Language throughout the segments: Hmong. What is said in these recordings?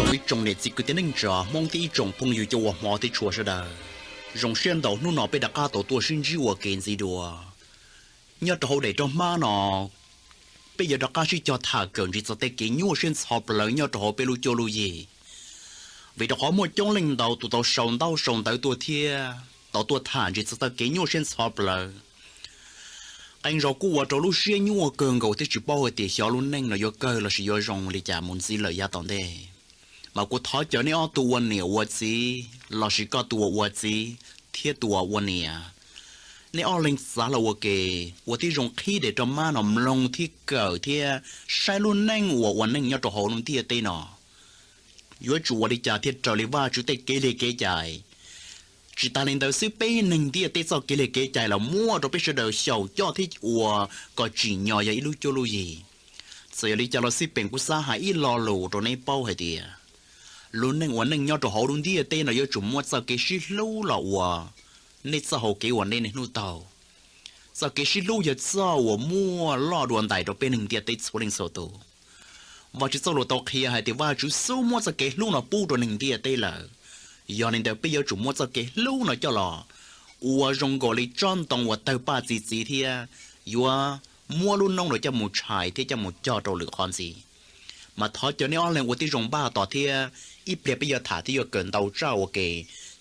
Ib tsoom niam txiv kwv tij neej tsa Hmoob thiab ib tsoom phooj ywg cov uas hmov thiab tshua sawv daws, zoo siab ntau hnub no peb rov qab tau tuaj sib ntsib ua ke ntxiv dua. Nyob rau hauv daim roj hmab no, peb yuav rov qab sib cog tham kawm ntsis txog tej kev nyuaj siab ntxhov plawv nyob rau hauv peb lub cuab lub yig. Vim rau qhov muaj coob leej ntau tus tau sau ntaub sau ntawv tuaj thiab tau tuaj tham ntsis txog txoj kev nyuaj siab ntxhov plawv. Qee zaus kuj ua rau lub siab nyuaj kawg nkaus thiab tsis paub hais tias xyov lub neej no yuav kawg lossis yuav zoo li cas mus ntxiv lawm yav tom ntej. Mas kuv thov caw nej ob tug ua niam ua txiv lossis koj tus uas ua txiv thiab tus uas ua niam, nej ob leeg xav los ua ke, ua tib zoo qhib daim roj hmab no mloog thiab kawm thiab saib lub neej uas ua neej nyob rau hauv lub ntiaj teb no yuav tsum ua li cas thiaj raws li Vajtswv tej kev li kev cai. Tsis tas li ntawd xwb, peb neeg ntiaj teb txoj kev li kev cai los muab rau peb sawv daws xyaum coj thiab ua kom tsim nyog yog ib lub cuab lub yig. Txawm yog li cas los xij peem kuv xav hais ib lo lus rau neb paub hais tias lub neej ua neej nyob rau hauv lub ntiaj teb no yuav tsum muab txoj kev sib hlub los ua nej txoj hau kev ua nej niaj hnub taug. Txoj kev sib hlub yog txoj uas muaj loj dua ntais rau peb neeg ntiaj teb txhua leej txhua tus. Vajtswv txoj lus tau qhia hais tias Vajtswv xub muab txoj kev hlub no pub rau neeg ntiaj teb lawm. Yog li ntawd peb yuav tsum muab txoj kev hlub no coj los ua zoo nkaus li tsob ntoo uas tawg paj txi txiv thiab yuav muab lub noob no coj mus tshais thiab coj mus cog rau lwm qhov ntxiv. Mas thov caw nej ob leeg ua tib zoo npaj tos thiab ib pliag peb yuav tham thiab yuav kawm ntau tshaj ua ke.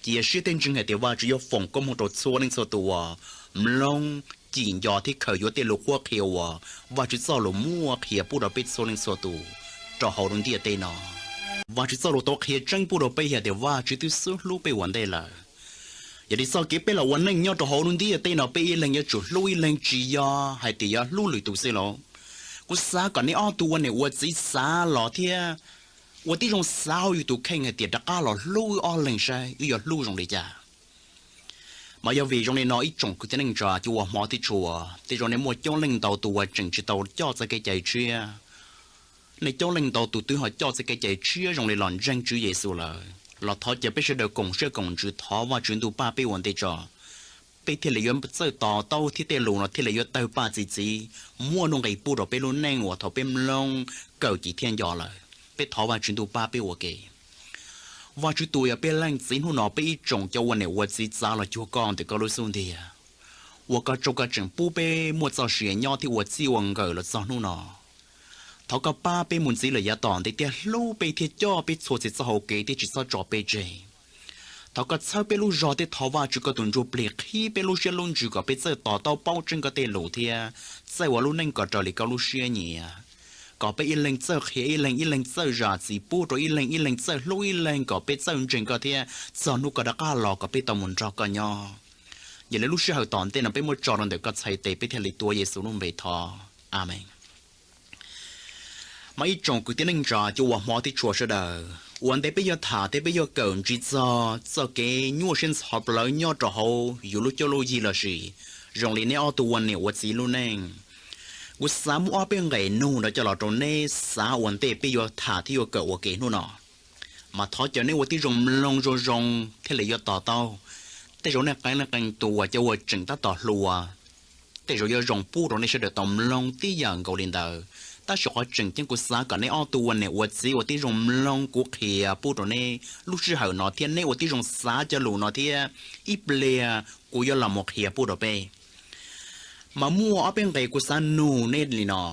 Cia siab thiab ntseeg hais tias Vajtswv yuav foom koob hmoov rau txhua leej txhua tus uas mloog, cim nco thiab khaws yuav tej lus qhuab qhia uas Vajtswv txoj lus muaj qhia pub rau peb txhua leej txhua tus rau hauv lub ntiaj teb no. Vajtswv txoj lus tau qhia tseeb pub rau peb hais tias Vajtswv twb xub hlub peb ua ntej lawm. Yog li txoj kev peb los ua neej nyob rau hauv lub ntiaj teb no peb ib leeg yuav tsum hlub ib leeg, tsis yog hais tias yog hlub lwm tus xwb lauj. Kuv xav kom nej ob tug ua niam ua txiv xav los thiab ua tib zoo xav hauv yus tus kheej hais tias rov qab los hlub wb ob leeg saib wb yuav hlub zoo li cas. Mas yog vim zoo li no ib tsoom kwv tij neej tsa cov uas hmov thiab tshua, tej zaum nej muaj coob leej ntau tus uas tseem tsis tau coj txoj kev cai tshiab. Nej coob leej ntau tus twb ho coj txoj kev cai tshiab zoo li los ntseeg Tswv Yexus lawm los thov caw peb sawv daws koom siab koom ntsws thov Vajtswv ntuj pab peb ua ntej tso, peb thiaj li yuav txawj to taub thiab tej lus no thiaj li yuav tawg paj txi txiv, muaj nuj nqis pub rau peb lub neej uas thaum peb mloog, kawm cim thiab nco lawm. Peb thov Vajtswv ntuj pab peb ua ke. Vajtswv tus yog peb leej txiv, hnub no peb ib tsoom cov ua niam ua txiv txav los cuag koj ntawm koj lub xub ntiag, uas koj tsaug koj tseem pub peb muaj txoj sia nyob thiab ua txij ua nkawm los txog hnub no. Thov koj pab peb mus ntxiv lawm yav tom ntej thiab hlub peb thiab coj peb txhua txhia txoj hau kev thiab tsis txhob tso peb tseg. Thov koj txhawb peb lub zog thiab thov Vajtswv koj tus ntsuj plig qhib peb lub siab lub ntsws kom peb txawj to taub paub tseeb koj tej lus thiab txawj ua lub neej kom raws li koj lub siab nyiam, kom peb ib leeg txawj qhia ib leeg, ib leeg txawj zam txim pub rau ib leeg, ib leeg txawj hlub ib leeg, kom peb txawj ntseeg koj thiab txog hnub koj rov qab los kom peb tau mus nrog koj nyob. Yog li lub sij hawm tom ntej no peb muab tso rau ntawm koj txhais tes, peb thiaj li tuav Yexus lub npe thov, Amees. Mas ib tsoom kwv tij neej tsa cov uas hmov thiab tshua sawv daws, ua ntej peb yuav tham thiab peb yuav kawm ntsis txog txoj kev nyuaj siab ntxhov plawv nyob rau hauv yus lub cuab lub yig lossis zoo li neb ob tug ua niam ua txiv lub neej, kuv xav muab ob peb nqe nug no coj los rau neb xav ua ntej peb yuav tham thiab yuav kawm ua ke hnub no. Mas thov caw neb ua tib zoo mloog zoo zoo thiaj li yuav to taub. Tej zaum nej qee leej qee tus uas cov uas tseem tab tom hluas, tej zaum yuav zoo pub rau nej sawv daws tau mloog tib yam nkaus li ntawd. Tab sis qhov tseem ceeb kuv xav kom neb ob tug ua niam ua txiv ua tib zoo mloog kuv qhia pub rau neb lub sij hawm no thiab neb ua tib zoo xav cov lus no thiab ib pliag kuv yuav los mus qhia pub rau peb. Mas muaj ob peb nqe kuv xav nug neb li no.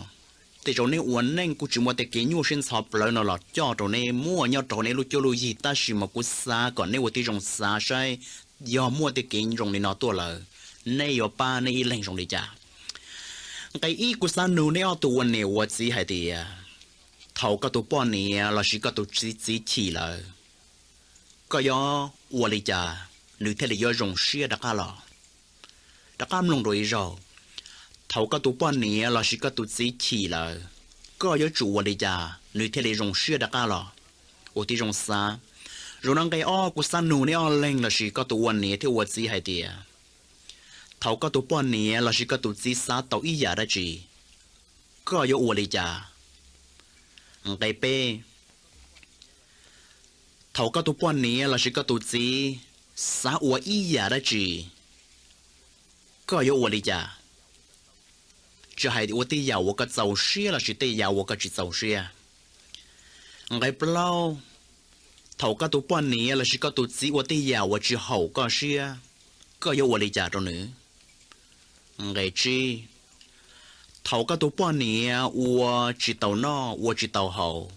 Tej zaum neb ua neej kuj tsis muaj tej kev nyuaj siab ntxhov plawv no los coj rau neb muaj nyob rau neb lub cuab lub yig, tab sis mas kuv xav kom neb ua tib zoo xav saib, yog muaj tej kev zoo li no tuaj lawm, neb yuav pab neb ib leeg zoo li cas. Nqe ib, kuv xav nug neb ob tug ua niam ua txiv hais tias, thaum koj tus poj niam lossis koj tus txiv txiv chim lawm, koj yuav ua li cas nws thiaj li yuav zoo siab rov qab los? Rov qab mloog dua ib zaug. Thaum koj tus poj niam lossis koj tus txiv chim lawm, koj yuav tsum ua li cas nws thiaj li zoo siab rov qab los? Ua tib zoo xav. Zaum no nqe ob, kuv xav nug neb ob leeg lossis koj tus ua niam thiab ua txiv hais tias, thaum koj tus poj niam lossis koj tus txiv xav tau ib yam dab tsi, koj yuav ua li cas? Nqe peb, thaum koj tus poj niam lossis koj tus txiv xav ua ib yam dab tsi, koj yuav ua li cas? Tsis hais ua tej yam uas koj txaus siab lossis tej yam uas koj tsis txaus siab. Nqe plaub, Thaum koj tus poj niam lossis koj tus txiv ua tej yam uas tsis haum koj siab, koj yuav ua li cas rau nws? Nqe tsib, thaum koj tus poj niam ua tsis tau noj ua tsis tau haus,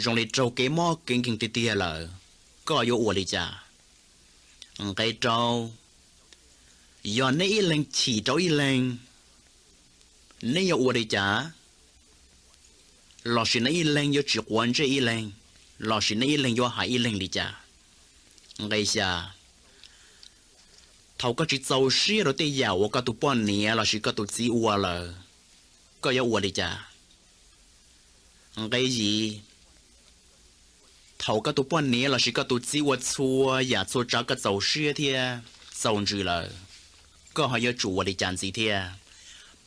zoo li raug kev mob kev nkeeg tiag tiag lawm, koj yuav ua li cas? Nqe rau, yog neb ib leeg chim rau ib leeg, neb yuav ua li cas? Lossis neb ib leeg yuav tsis quav ntsej ib leeg, lossis neb ib leeg yuav hais ib leeg li cas? Nqe xya, thaum koj tsis txaus siab rau tej yam uas koj tus poj niam lossis koj tus txiv ua lawm, koj yuav ua li cas? Nqe yim, thaum koj tus poj niam lossis koj tus txiv ua txhua yam txhua tsav koj txaus siab thiab txaus ntsws lawm, koj ho yuav tsum ua li cas ntxiv thiab?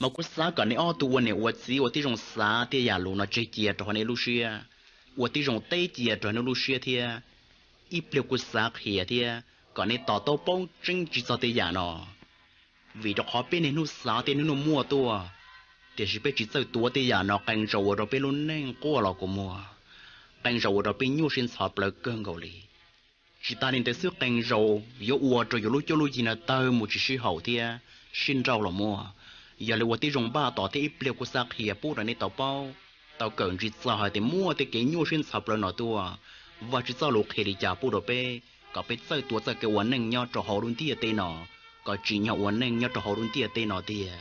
Mas kuv xav kom neb ob tug ua niam ua txiv ua tib zoo xav tej yam lus no tseg cia rau hauv nej lub siab, ua tib zoo teb cia rau hauv nej lub siab thiab. Ib pliag kuv xav qhia thiab kom nej to taub paub tseeb tsis txog tej yam no. Vim rau qhov peb niaj hnub xav thiab niaj hnub muaj tuaj, tiam sis peb tsis txawj tuav tej yam no qee zaus ua rau peb lub neej quaj los kua muag, qee zaus ua rau peb nyuaj siab ntxhov plawv kawg nkaus li. Tsis tas li ntawd xwb, qee zaus yuav ua rau yus lub cuab lub yig no tawg mus tsis sib haum thiab sib nrauj los muaj. Yog li ua tib zoo npaj tos thiab ib pliag kuv xav qhia pub rau nej tau paub, tau kawm ntsis txog hais tias muaj tej kev nyuaj siab ntxhov plawv no tuaj. Vajtswv txoj lus qhia li cas pub rau peb kom peb txawj tuav txoj kev ua neej nyob rau hauv lub ntiaj teb no, kom tsim nyog ua neej nyob rau hauv lub ntiaj teb no tiag.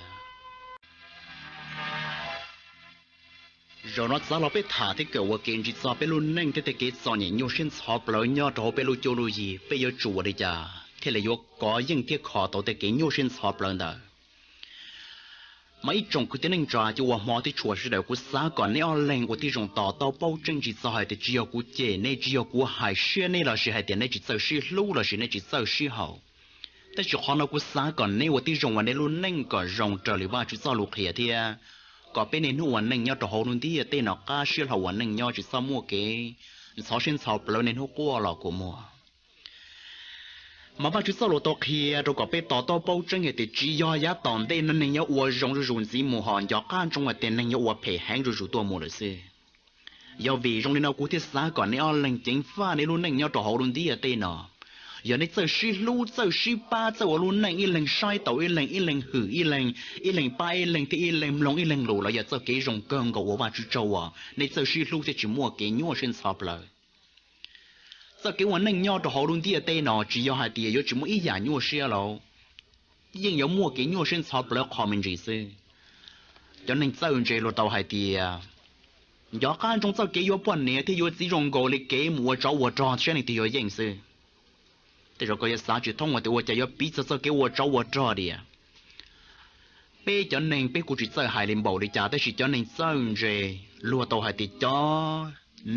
Zaum no txav los peb tham thiab kawm ua ke ntsis txog peb lub neej thiab tej kev txom nyem nyuaj siab ntxhov plawv nyob rau hauv peb lub cuab lub yig, peb yuav tsum ua li cas thiaj li yuav kov yeej thiab kho tau tej kev nyuaj siab ntxhov plawv ntawd. Mas ib tsoom kwv tij neej tsa cov uas hmov thiab tshua sawv daws, kuv xav kom neb ob leeg ua tib zoo to taub paub tseeb tsis txog hais tias tsis yog kuv cem nej, tsis yog kuv hais siab nej lossis hais tias nej tsis txawj sib hlub lossis nej tsis txawj sib haum. Tab sis qhov no kuv xav kom neb ua tib zoo ua nej lub neej kom zoo raws li Vajtswv txoj lus qhia thiab kom peb niaj hnub ua neej nyob rau hauv lub ntiaj teb no qab siab hlo ua neej nyob tsis txhob muaj kev ntxhov siab ntxhov plawv niaj hnub quaj los kua muag. Mas Vajtswv txoj lus tau qhia rau kom peb to taub paub tseeb hais tias tsis yog yav tom ntej no neeg yuav ua zoo zuj zus ntxiv mus ho nco qab ntsoov hais tias neeg yuav ua phem heev zuj zus tuaj mus lawm xwb. Yog vim zoo li no kuv thiaj xav kom neb ob leeg ceev faj neb lub neej nyob rau hauv lub ntiaj teb no. Yog neb txawj sib hlub, txawj sib pab, txawj ua lub neej ib leeg saib taus ib leeg, ib leeg hwm ib leeg, ib leeg pab ib leeg thiab ib leeg mloog ib leeg lus los yog txoj kev zoo kawg nkaus uas Vajtswv tsaug uas neb txawj sib hlub thiab tsis muaj kev nyuaj siab ntxhov plawv. Txoj kev ua neej nyob rau hauv lub ntiaj teb no tsis yog hais tias yuav tsis muaj ib yam nyuaj siab lauj, yeej yuav muaj kev nyuaj siab ntxhov plawv qho me ntsis xwb. Cov neeg txawj ntse luag tau hais tias, nco qab ntsoov txoj kev yuav poj niam thiab yuav txiv zoo nkaus li kev mus ua tsov ua rog saib leej twg yuav yeej xwb. Tej zaum koj yuav xav tsis thoob hais tias ua cas yuav piv txog txoj kev ua tsov ua rog tias. Peb cov neeg peb kuj tsis txawj hais li npaum li cas, tab sis cov neeg txawj ntse luag tau hais tias cov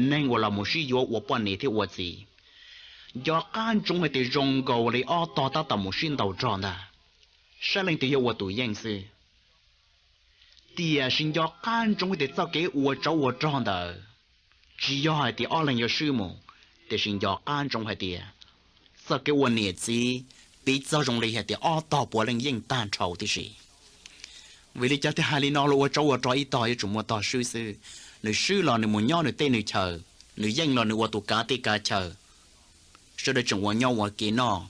neeg uas los mus sib yuav ua poj niam thiab ua txiv, nco qab ntsoov hais tias zoo nkaus li ob tog tab tom mus sib ntaus rog ntag, saib leej twg yuav ua tus yeej xwb. Tiam sis nco qab ntsoov hais tias txoj kev ua tsov ua rog ntawd tsis yog hais tias ob leeg yuav swb mus, tiam sis nco qab ntsoov hais tias txoj kev ua niam txiv piv txog zoo li hais tias ob tog puav leej yeej tag nrho tib si. Vim li cas thiaj hais li no los ua tsov ua rog ib tog yuav tsum muaj tog swb xwb. Nws swb los nws mus nyob nws teb nws chaw, nws yeej los nws ua tus kav teb kav chaw, sawv daws tseem ua nyob ua ke noj.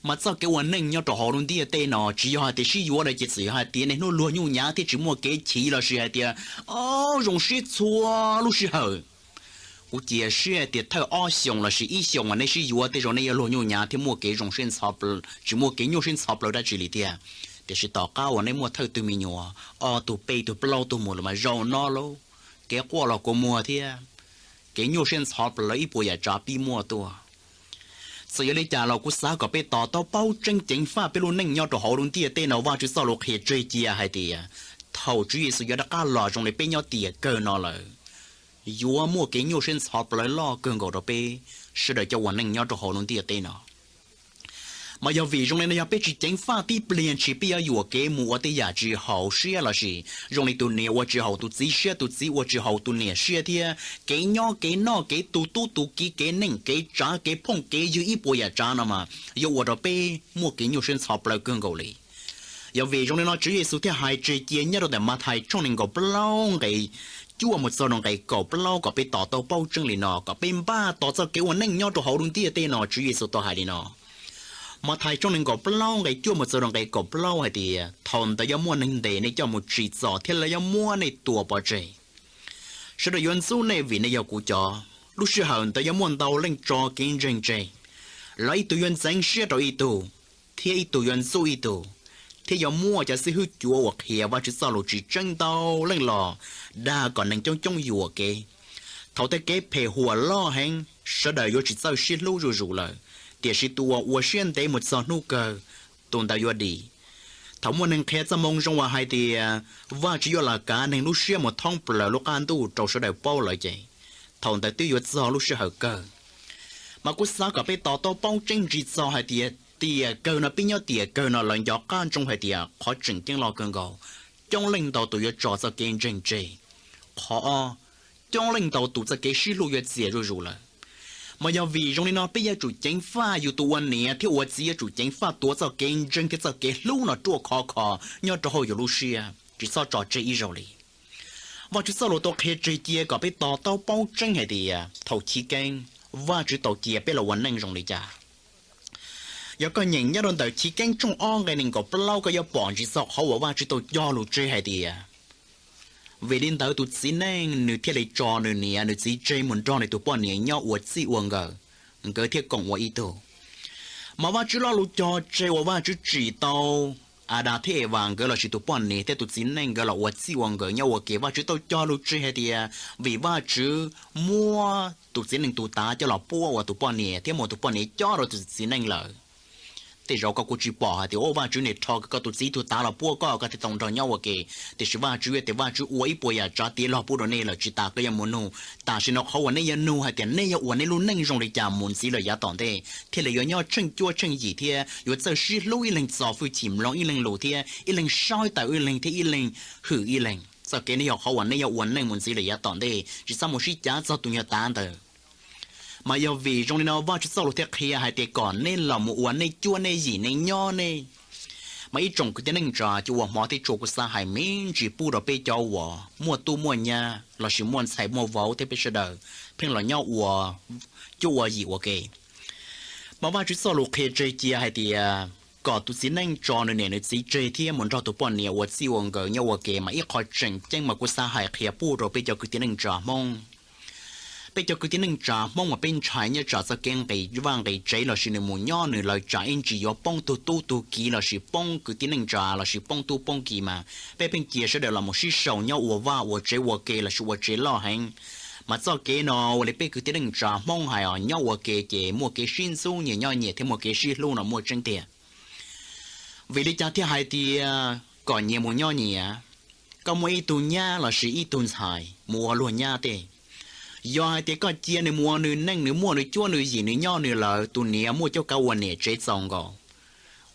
Mas txoj kev ua neej nyob rau hauv lub ntiaj teb no tsis yog hais tias sib yuav lawm ces txawm yog hais tias niaj hnub luag nyuj nyav thiab tsis muaj kev chiv lossis hais tias, o, zoo siab txhua lub sij hawm. Kuv cia siab hais tias thawj ob xyoos lossis ib xyoos uas neb sib yuav tej zaum neb yuav luag nyuj nyav thiab muaj kev zoo siab ntxhov, tsis muaj kev nyuaj siab ntxhov plawv dab tsi li tiag. Tiam sis tom qab uas neb muaj thawj tug me nyuam, ob tug peb tug plaub tug mus lawm mas zaum no lauj, kev quaj los kua muag thiab kev nyuaj siab ntxhov plawv ib puas yam tsav pib muaj tuaj. Txawm yog li cas los kuv xav kom peb to taub paub tseeb ceev faj peb lub neej nyob rau hauv lub ntiaj teb no. Vajtswv txoj lus qhia tseg cia hais tias thaum Tswv Yexus yuav rov qab los zoo li peb nyob tiam kawg no lawm, yuav muaj kev nyuaj siab ntxhov plawv loj kawg nkaus rau peb sawv daws cov ua neej nyob rau hauv lub ntiaj teb no. Mas yog vim zoo li no yog peb tsis ceev faj tib pliag ntshis peb yuav yuam kev mus ua tej yam tsis haum siab lossis zoo li tus niam ua tsis haum tus txiv siab, tus txiv ua tsis haum tus niam siab thiab kev nyob kev noj kev tu tub tu kiv kev neej kev tsav kev phooj kev ywg ib puas yam tsav no mas yuav ua rau peb muaj kev nyuaj siab ntxhov plawv kawg nkaus li. Yog vim zoo li no Tswv Yexus thiaj hais tseg cia nyob rau ntawm Mathais tshooj nees nkaum plaub nqe cuaj mus txog rau nqe kaum plaub kom peb to taub paub tseeb li no kom peb npaj tos txoj kev ua neej nyob rau hauv lub ntiaj teb no. Tswv Yexus tau hais li no, Mathais tshooj nees nkaum plaub nqe cuaj mus txog rau nqe kaum plaub hais tias, thaum ntawd yuav muaj neeg ntes nej coj mus tsim txom thiab lawv yuav muab nej tua pov tseg. Sawv daws yuav ntxub nej vim nej yog kuv cov. Lub sij hawm ntawd yuav muaj ntau leej tso kev ntseeg tseg, los ib tug yuav ntxeev siab rau ib tug, thiab ib tug yuav ntxub ib tug, thiab yuav muaj cov xib hwb cuav uas qhia Vajtswv txoj lus tsis tseeb ntau leej los dag kom neeg coob coob yuam kev. Thaum tej kev phem huam loj heev, sawv daws yuav tsis txawj sib hlub zuj zus lawm, tiam sis tus uas ua siab ntev mus txog hnub kawg, tus ntawd yuav dim. Thaum muaj neeg qhia txoj moo zoo uas hais tias Vajtswv yuav los kav neeg lub siab mus thoob plaws lub qab ntuj rau sawv daws paub lawm ces, thaum ntawd twb yuav txog lub sij hawm kawg. Mas kuv xav kom peb to taub paub tseeb ntsis txog hais tias tiam kawg no peb nyob tiam kawg no lawv nco qab ntsoov hais tias qhov tseem ceeb loj kawg nkaus, coob leej ntau tus yuav tso txoj kev ntseeg tseg. Qhov ob, coob leej ntau tus txoj kev sib hlub yuav txias zuj zus lawm. Mas yog vim zoo li no peb yuav tsum ceev faj, yus tus ua niam thiab ua txiv yuav tsum ceev faj tuav txoj kev ntseeg thiab txoj kev hlub no ruaj khov kho nyob rau hauv yus lub siab, tsis txhob tso tseg ib zaug li. Vajtswv txoj lus tau qhia tseg cia kom peb to taub paub tseeb hais tias thaum chiv keeb, Vajtswv tau cia peb los ua neej zoo li cas. Yog koj nyeem nyob rau ntawm Chiv Keeb tshooj ob nqe nees nkaum plaub koj yuav pom ntsis txog qhov uas Vajtswv tau cog lus tseg hais tias, vim li ntawd tus txiv neej nws thiaj li tso nws niam nws txiv tseg mus nrog nws tus poj niam nyob ua txij ua nkawm, nkawd thiaj koom ua ib tug. Mas Vajtswv lo lus cog tseg uas Vajtswv tsim tau Adas thiab Evas nkawd lossis tus poj niam thiab tus txiv neej nkawd los ua txij ua nkawm nyob ua ke, Vajtswv tau cog lus tseg hais tias vim Vajtswv muab tus txiv neej tus tav coj los puab ua tus poj niam thiab muab tus poj niam cob rau tus txiv neej lawm. Tej zaum koj kuj tsis pom hais tias ua Vajtswv nim rho koj tus txiv tus tav los puab koj, koj thiaj tau nrog nyob ua ke. Tiam sis Vajtswv tias Vajtswv ua ib puas yam tsav tiav log pub rau nej lawm tsis tas koj yuav mus nug. Tam sim no qhov uas nej yuav nug hais tias nej yuav ua nej lub neej zoo li cas mus ntxiv lawm yav tom ntej, thiaj li yuav nyob tsheej cuab tsheej yim thiab yuav txawj sib hlub ib leeg, txo hwj chim mloog ib leeg lus thiab ib leeg saib taus ib leeg thiab ib leeg hwm ib leeg. Txoj kev no yog qhov uas nej yuav ua neej mus ntxiv lawm yav tom ntej, tsis txhob mus sib cav txog tus nyuag tav ntawd. Mas yog vim zoo li no Vajtswv txoj lus thiaj qhia hais tias kom nej los mus ua nej cuab nej yim nej nyob nej. Mas ib tsoom kwv tij neej tsa, cov uas hmov thiab tshua, kuv xav hais me ntsis pub rau peb cov uas muaj tub muaj nyab lossis muaj ntxhais muaj vauv thiab peb sawv daws pheej los nyob ua cuab ua yim ua ke. Mas Vajtswv txoj lus qhia tseg cia hais tias kom tus txiv neej tso nws niam nws txiv tseg thiab mus nrog tus poj niam ua txij ua nkawm nyob ua ke. Mas ib qho tseem ceeb mas kuv xav hais qhia pub rau peb cov kwv tij neej tsa Hmoob. Peb cov kwv tij neej tsa Hmoob mas peb ntshai nyob tsam txoj kev nqis vaj nqis tsev lossis nws mus nyob nws lawm tsam ib ntsis yuav poob tug tub tug kiv lossis poob kwv tij neej tsa lossis poob tub poob kiv mas peb pheej cia sawv daws los mus sib sau nyob ua vaj ua tsev ua ke lossis ua tsev loj heev. Mas txoj kev no ua li peb kwv tij neej tsa Hmoob hais os, nyob ua ke ces muaj kev sib ntxub, nyias nyob nyias thiab muaj kev sib hlub no muaj tseeb tiag. Vim li cas thiaj hais tias kom nyias mus nyob nyias? Koj muaj ib tug nyab lossis ib tug ntxhais mus ua luag nyab tej, yog hais tias koj cia nws mus ua nws neej, nws muaj nws cuab nws yim, nws nyob nws lawm, tus niam muaj cuab kav ua niam tsev txaus nkaus.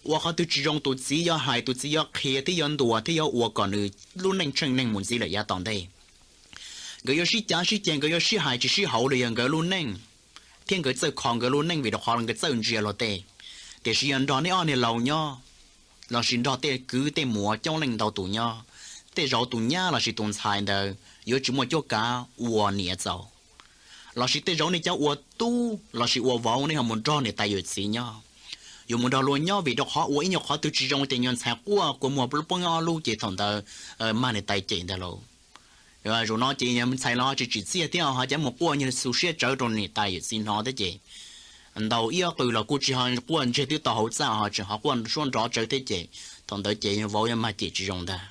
Ua qhov twg tsis zoo tus txiv yuav hais, tus txiv yuav qhia thiab yuav ntuas thiab yuav ua kom nws lub neej tsheej neeg mus ntxiv lawm yav tom ntej. Nkawd yuav sib cav sib ceg, nkawd yuav sib hais tsis sib haum los yog nkawd lub neej, thiab nkawd txawj kho nkawd lub neej vim rau qhov nkawd txawj ntsia luag tej. Tiam sis yog nrog nej ob niag laus nyob lossis nrog tej kwv tej muam coob leej ntau tus nyob, tej zaum tus nyab lossis tus ntxhais ntawd yuav tsis muaj cuab kav ua niam txaus. Lossis tej zaum nej cov ua tub lossis ua vauv nej ho mus nrog niam tais yawm txiv nyob, yuav mus nrog luag nyob vim rau qhov ua ib nyuag qhov twg tsis zoo ces nyuag ntxhais quaj kua muag poob ob lub ces thaum ntawd mag niam tais cem ntag lauj. Zaum no ces ntxhais los tsis tsim txiaj thiab ho cov mus quaj nyuag xu siab tsawv rau niam tais yawm txiv hnov thiab ces ntaus ib ob qws los kuj tsis ho quaj ntseg twb tau hauv txaj ho tseem ho quaj suab nrov tsawv thiab ces thaum ntawd ces vauv yuav mag cem tsis zoo ntag.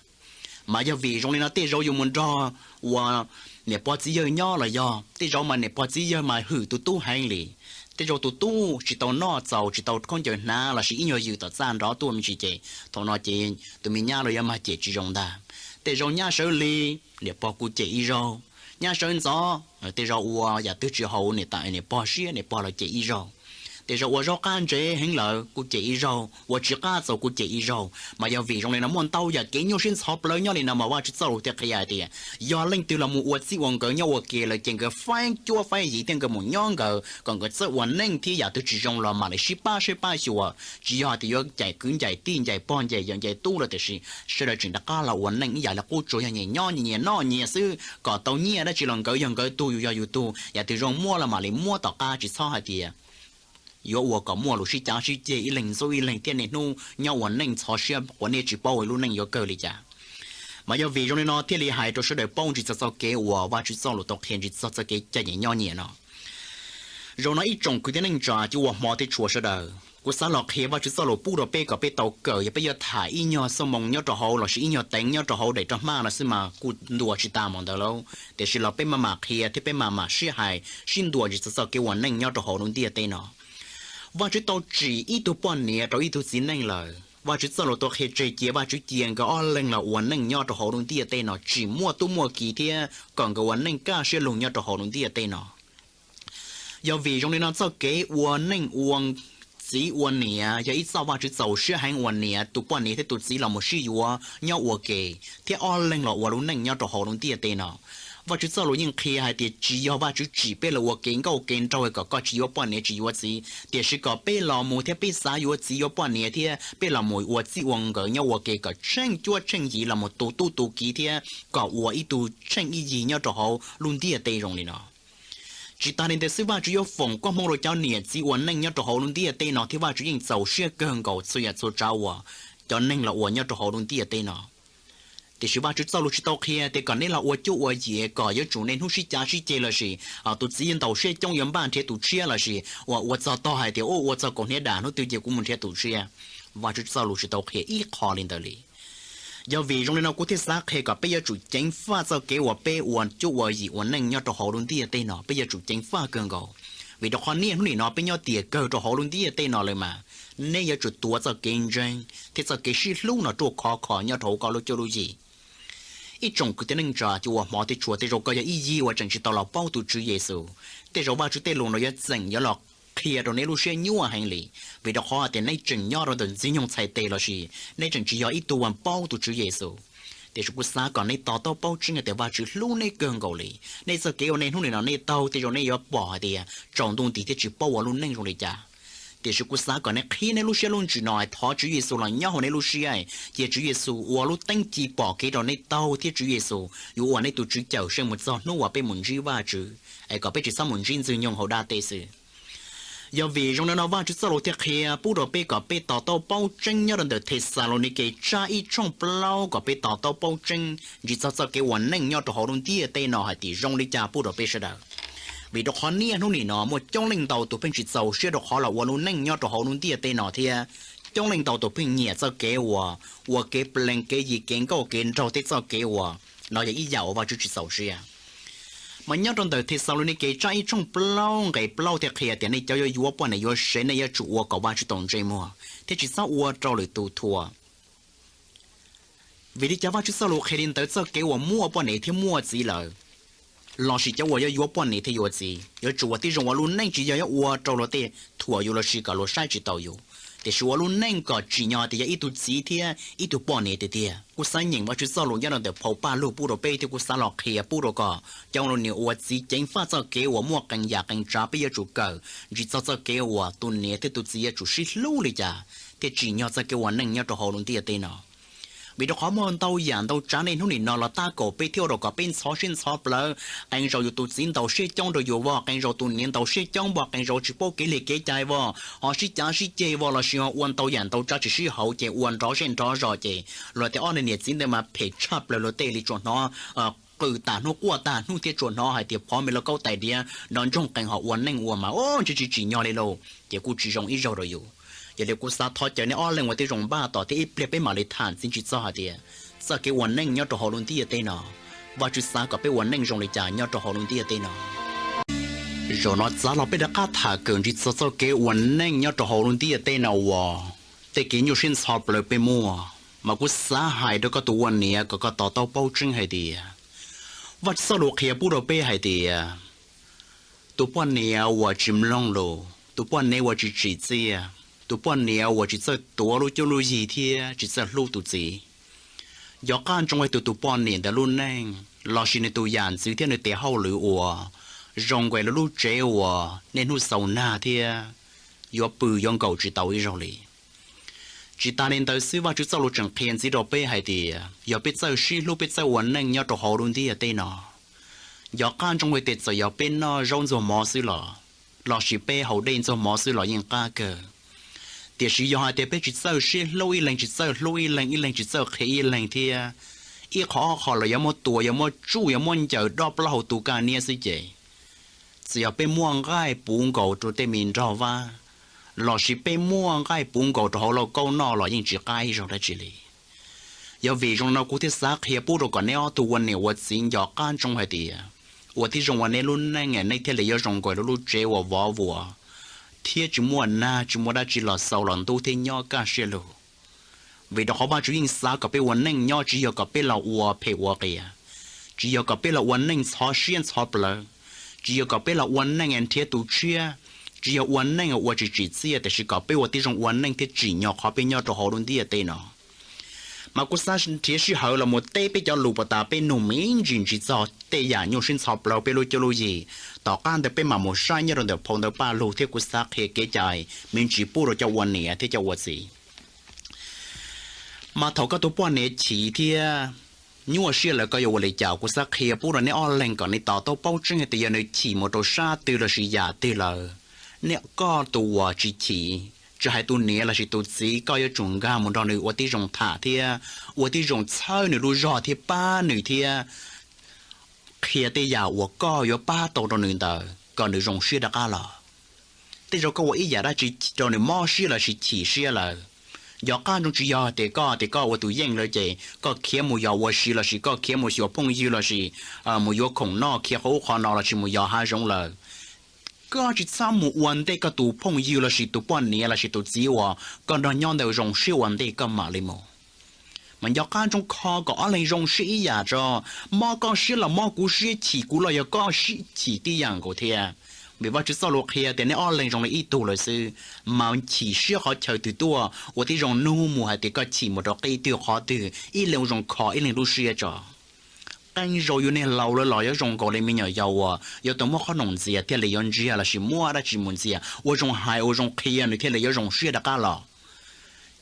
Mas yog vim zoo li no tej zaum yuav mus nrog ua niam pog txiv yawg nyob los yog tej zaum mas niam pog txiv yawg mas hwm tus tub heev li. Tej zaum tus tub tsis tau noj txaus tsis tau khaub ncaws hnav lossis ib nyuag ywm tom txaj nrov tuaj me ntsis ces thaum no ces tus me nyab los yuav mag cem tsis zoo ntag. Tej zaum nyab sawv lig niam pog kuj cem ib zaug, nyab sawv ntxov tej zaum ua yam twg tsis haum niam tais niam pog siab niam pog los cem ib zaug. Tej zaum ua zaub qab ntsev heev lawm kuj cem ib zaug, ua tsiv qab txaus kuj cem ib zaug. Mas yog vim zoo li no muaj ntau yam kev nyuaj siab ntxhov plawv nyob li no mas Vajtswv txoj lus thiaj qhia hais tias yog leej twg los mus ua txij ua nkawm nyob ua ke lawm ces nkawd faib cuab faib yig thiab nkawd mus nyob nkawd kom nkawd txawj ua neej thiab yam twg tsis zoo los mam li sib pab saib pab xyuas. Tsis yog hais tias yuav ncaim kwv ncaim tij ncaim pog ncaim yawm ncaim tub lawm tiam sis sawv daws tseem rov qab los ua neej ib yam li qub tsuas yog nyias nyob nyias nyias noj nyias xwb kom tau nyiaj dab tsi los nkawd yog nkawd tug yus yog yus tug, yam twg zoo muab los mam li muab tom qab tsis txhob hais tias yuav ua kom muaj lus sib cav sib ceg ib leeg ntxub ib leeg thiab niaj hnub nyob ua neej ntxhov siab quav niaj tsis paub ua lub neej yuav kawg li cas. Mas yog vim zoo li no thiaj li hais rau sawv daws paub ntsis txog txoj kev uas Vajtswv txoj lus tau qhia ntsis txog txoj kev caj nyias nyob nyias no. Zaum no ib tsoom kwv tij neej tsa cov uas hmov thiab tshua sawv daws, kuv xav los qhia Vajtswv txoj lus pub rau peb kom peb tau kawm, yog peb yuav tham ib nyuag xuab moos nyob rau hauv lossis ib nyuag teev nyob rau hauv daim roj hmab no xwb mas kuj ntuas tsis tas mus ntawd lauj. Tiam sis los peb maj mam qhia thiab peb maj mam sib hais sib ntuas ntsis txog txoj kev ua neej nyob rau hauv lub ntiaj teb no. Vajtswv tau tsim ib tug poj niam rau ib tug txiv neej lawm. Vajtswv txoj lus tau qhia tseg cia Vajtswv cia nkawd ob leeg los ua neej nyob rau hauv lub ntiaj teb no tsis muaj tub muaj ki thiab kom nkawd ua neej kaj siab lug nyob rau hauv lub ntiaj teb no. Yog vim zoo li no txoj kev ua neej ua txiv ua niam yog ib txoj Vajtswv txaus siab heev uas niam tus poj niam thiab tus txiv los mus sib yuav nyob ua ke thiab ob leeg los ua lub neej nyob rau hauv lub ntiaj teb no. Vajtswv txoj lus yeej qhia hais tias tsis yog Vajtswv tsim peb los ua kev nkauj kev nraug kom koj tsis yuav poj niam tsis yuav txiv, tiam sis kom peb los mus thiab peb xav yuav txiv yuav poj niam thiab peb los mus ua txij ua nkawm nyob ua ke kom tsheej cuab tsheej yig los mus tu tub tu kiv thiab kom ua ib tug tsheej ib yig nyob rau hauv lub ntiaj teb zoo li no. Tsis tas li ntawd xwb, Vajtswv yuav foom koob hmoov rau cov niam txiv ua neej nyob rau hauv lub ntiaj teb no thiab Vajtswv yeej txaus siab kawg nkaus txhua yam txhua tsav uas cov neeg los ua nyob rau hauv lub ntiaj teb no. Tiam sis Vajtswv txoj lus tsis tau qhia tias kom neb los ua cuab ua yig kom yuav tsum niaj hnub sib cav sib ceg lossis tus txiv ntaus siab coob yuav npaj nrhiav tus tshiab lossis uas ua txog tog hais tias ua txog kaum hniav dam hnub twg ces kuv mus nrhiav tus tshiab. Vajtswv txoj lus tsis tau qhia ib qho li ntawd li. Yog vim zoo li no kuv thiaj xav qhia kom peb yuav tsum ceev faj txoj kev uas peb ua cuab ua yig ua neej nyob rau hauv lub ntiaj teb no peb yuav tsum ceev faj kawg nkaus. Vim rau qhov niaj hnub nim no peb nyob tiam kawg rau hauv lub ntiaj teb no lawm mas, neb yuav tsum tuav txoj kev ntseeg thiab txoj kev sib hlub no ruaj khov kho nyob rau hauv koj lub cuab lub yig. Ib tsoom kwv tij neej tsa cov uas hmov thiab tshua, tej zaum koj yog ib yig uas tseem tsis tau los paub tus Tswv Yexus, tej zaum Vajtswv tej lus no yuav txeem yuav los qhia rau neb lub siab nyuaj heev li, vim rau qhov hais tias neb tseem nyob rau ntawm ntxwg nyoog txhais tes lossis neb tseem tsis yog ib tug uas paub tus Tswv Yexus. Tiam sis kuv xav kom neb to taub paub tseeb hais tias Vajtswv hlub neb kawg nkaus li. Neb txoj kev ua neej hnub nim no nej taug tej zaum nej yuav pom hais tias tsaus ntuj nti thiab tsis paub ua lub neej zoo li cas. Tiam sis kuv xav kom neb qhib neb lub siab lub ntsws no, thov Tswv Yexus los nyob hauv neb lub siab, cia Tswv Yexus ua lub teeb ci pom kev rau neb taug thiab Tswv Yexus yuav ua neb tus Tswv cawm seej mus txog hnub uas peb mus ntsib Vajtswv, es kom peb tsis txhob mus ntsib ntxwg nyoog hauv dab teb xwb. Yog vim zoo li no Vajtswv txoj lus thiaj qhia pub rau peb kom peb to taub paub tseeb nyob rau ntawm Thexalaunikes tsab ib tshooj plaub kom peb to taub paub tseeb ntsis txog txoj kev ua neej nyob rau hauv lub ntiaj teb no hais tias zoo li cas pub rau peb sawv daws. Vim rau qhov niaj hnub nim no muaj coob leej ntau tus pheej tsis txaus siab rau qhov los ua lub neej nyob rau hauv lub ntiaj teb no thiab coob leej ntau tus pheej nyiam txoj kev uas ua kev plees kev yig kev nkauj kev nraug thiab txoj kev uas no yog ib yam uas Vajtswv tsis txaus siab. Mas nyob rau ntawm Thexalaunikes tsab ib tshooj plaub nqe plaub thiaj qhia tias nej cov yuav yuav poj niam yuav sev nej yuav tsum ua kom Vajtswv tau ntsej muag thiab tsis txhob ua rau lwm tus thuam. Vim li cas Vajtswv txoj lus qhia li ntawd? Txoj kev uas muaj poj niam thiab muaj txiv lawm lossis cov uas yuav yuav poj niam thiab yuav txiv yuav tsum ua tib zoo ua lub neej tsis yog yuav ua rau luag tej thuam yus lossis kom luag saib tsis taus yus, tiam sis ua lub neej kom tsim nyog tias yog ib tug txiv thiab ib tug poj niam tiag tiag. Kuv xav nyeem Vajtswv txoj lus nyob rau ntawm phau Pajlug pub rau peb thiab kuv xav los qhia pub rau kom cov niam uas txiv ceev faj txoj kev uas muaj qee yam qee tsav peb yuav tsum kawm ntsis txog txoj kev uas tus niam thiab tus txiv yuav tsum sib hlub li cas thiab tsim nyog txoj kev ua neej nyob rau hauv lub ntiaj teb no. Vim rau qhov muaj ntau yam ntau tsav niaj hnub nim no los tab kaum peb thiab ua rau kom peb ntxhov siab ntxhov plawv. Qee zaus yus tus txiv ntaus siab coob rau yus vog, qee zaus tus niam ntaus siab coob vog, qee zaus tsis paub kev li kev cai vog, ho sib cav sib ceg vog lossis ho ua ntau yam ntau tsav tsis sib haum ces ua nrov zej nrov zos ces luag tias ob niag niam txiv ntawd mas phem tshaj plaws, luag tej li tsuas hnov qw tas hnub quaj tas hnub thiab tsuas hnov hais tias phov me lauj kaub tais diav nrov ntsoog qees ho ua neej ua mas o ntshe tsis tsim nyog li lauj, ces kuj tsis zoo ib zaug rau yus. Yog li kuv xav thov caw nej ob leeg ua tib zoo npaj tos thiab ib pliag peb mam li tham ntxiv ntsis txog hais tias txoj kev ua neej nyob rau hauv lub ntiaj teb no, Vajtswv xav kom peb ua neej zoo li cas nyob rau hauv lub ntiaj teb no. Zaum no txav los peb rov qab tham kawm ntsis txog txoj kev ua neej nyob rau hauv lub ntiaj teb no uas tej kev nyuaj siab ntxhov plawv peb muaj, mas kuv xav hais rau koj tus ua niam kom koj to taub paub tseeb hais tias Vajtswv txoj lus qhia pub rau peb hais tias tus poj niam uas tsis mloog lus, Tus poj niam uas tsis tsim txiaj, tus poj niam uas tsis txawj tuav lub cuab lub yig thiab tsis txawj hlub tus txiv. Nco qab ntsoov hais tias tus poj niam ntawd lub neej lossis nws tus yam ntxwv thiab nws tes hauj lwm uas zoo nkaus li lub tsev uas niaj hnub xaus nag thiab yuav pw yuav nkaum tsis tau ib zaug li. Tsis tas li ntawd xwb, Vajtswv txoj lus tseem qhia ntxiv rau peb hais tias yog peb txawj sib hlub, peb txawj ua neej nyob rau hauv lub ntiaj teb no, nco qab ntsoov hais tias txawm yog peb noj zaub ntxuag mov xwb los, lossis peb haus dej ntxuag mov xwb los yeej qab kawg. Tiam sis yog hais tias peb tsis txawj sib hlub, ib leeg tsis txawj hlub ib leeg, ib leeg tsis txawj qhia ib leeg thiab, ib qho ob qho los yuav muab tua, yuav muab tsuj, yuav muab ncaws dob plaub hau tu kaj niab xwb ces, txawm yog peb muaj nqaij puv nkaus rau tej me nrog vab, lossis peb muaj nqaij puv nkaus rau hauv lauj kaub noj los yeej tsis qab ib zaug dab tsi li. Yog vim zoo no kuv thiaj xav qhia pub rau kom neb ob tug ua niam ua txiv nco qab ntsoov hais tias, ua tib zoo ua neb lub neej nej thiaj li yuav zoo nkaus li lub tsev uas vov vuas, thiab tsis muaj nag tsis muaj dab tsi los xaus los ntub thiab nyob kaj siab lug. Vim rau qhov Vajtswv yeej xav kom peb ua neej nyob, tsis yog kom peb los ua phem ua qias, tsis yog kom peb los ua neej ntxhov siab ntxhov plawv, tsis yog kom peb los ua neej nrhiav tus tshiab, tsis yog ua neej ua tsis tsim txiaj, tiam sis kom peb ua tib zoo ua neej thiab tsim nyog qhov peb nyob rau hauv lub ntiaj teb no. Mas kuv xav nrhiav sij hawm los mus teb peb cov lus puas tas peb nug me ntsis ntsis txog tej yam nyuaj siab ntxhov plawv peb lub cuab lub yig. Tom qab ntawd peb mam mus saib nyob rau ntawm phau ntawv Paj Lug thiab kuv xav qhia kev cai me ntsis pub rau cov ua niam thiab cov ua txiv. Mas thaum koj tus poj niam chim thiab nyuaj siab lawm koj yuav ua li cas? Kuv xav qhia pub rau neb ob leeg kom neb to taub paub tseeb hais tias yog nws chim mus rau sab twg lossis yam twg lawm, neb koj tus uas tsis chim, tsis hais tus niam lossis tus txiv, koj yuav tsum nkag mus nrog nws ua tib zoo tham thiab ua tib zoo txhawb nws lub zog thiab pab nws thiab qhia tej yam uas koj yuav pab tau rau nws ntawd kom nws zoo siab rov qab los. Tej zaum koj ua ib yam dab tsi rau nws mob siab lossis chim siab lawm, nco qab ntsoov tsis yog tias koj tias koj ua tus yeej lawm ces koj khiav mus yos ua si lossis koj khiav mus xyuas phooj ywg lossis mus yuav khoom noj khiav qhov ub qhov no lossis mus yos hav zoov lawm. Koj tsis txhob mus ua ntej koj tus phooj ywg lossis tus poj niam lossis tus txiv uas koj nrog nyob ntawd zoo siab ua ntej koj mam li mus. Mas nco qab ntsoov kho kom ob leeg zoo siab ib yam tso, mob koj siab los mob kuv siab, chim kuv los yog koj siab chim tib yam nkaus thiab. Vim Vajtswv txoj lus qhia tias neb ob leeg zoo li ib tug lawm xwb, mas chim siab qhov chaw twg tuaj ua tib zoo nug mus hais tias koj chim mus rau qib twg qhov twg, ib leeg ua zoo kho ib leeg lub siab tso. Qee zaus yus niag laus lawm los yuav zoo nkaus li me nyuam yaus uas yuav tau muab qhob noom ntxias thiaj li yuav ntsiag lossis muab dab tsi mus ntxias ua zoo hais ua zoo qhia nws thiaj li yuav zoo siab rov qab los.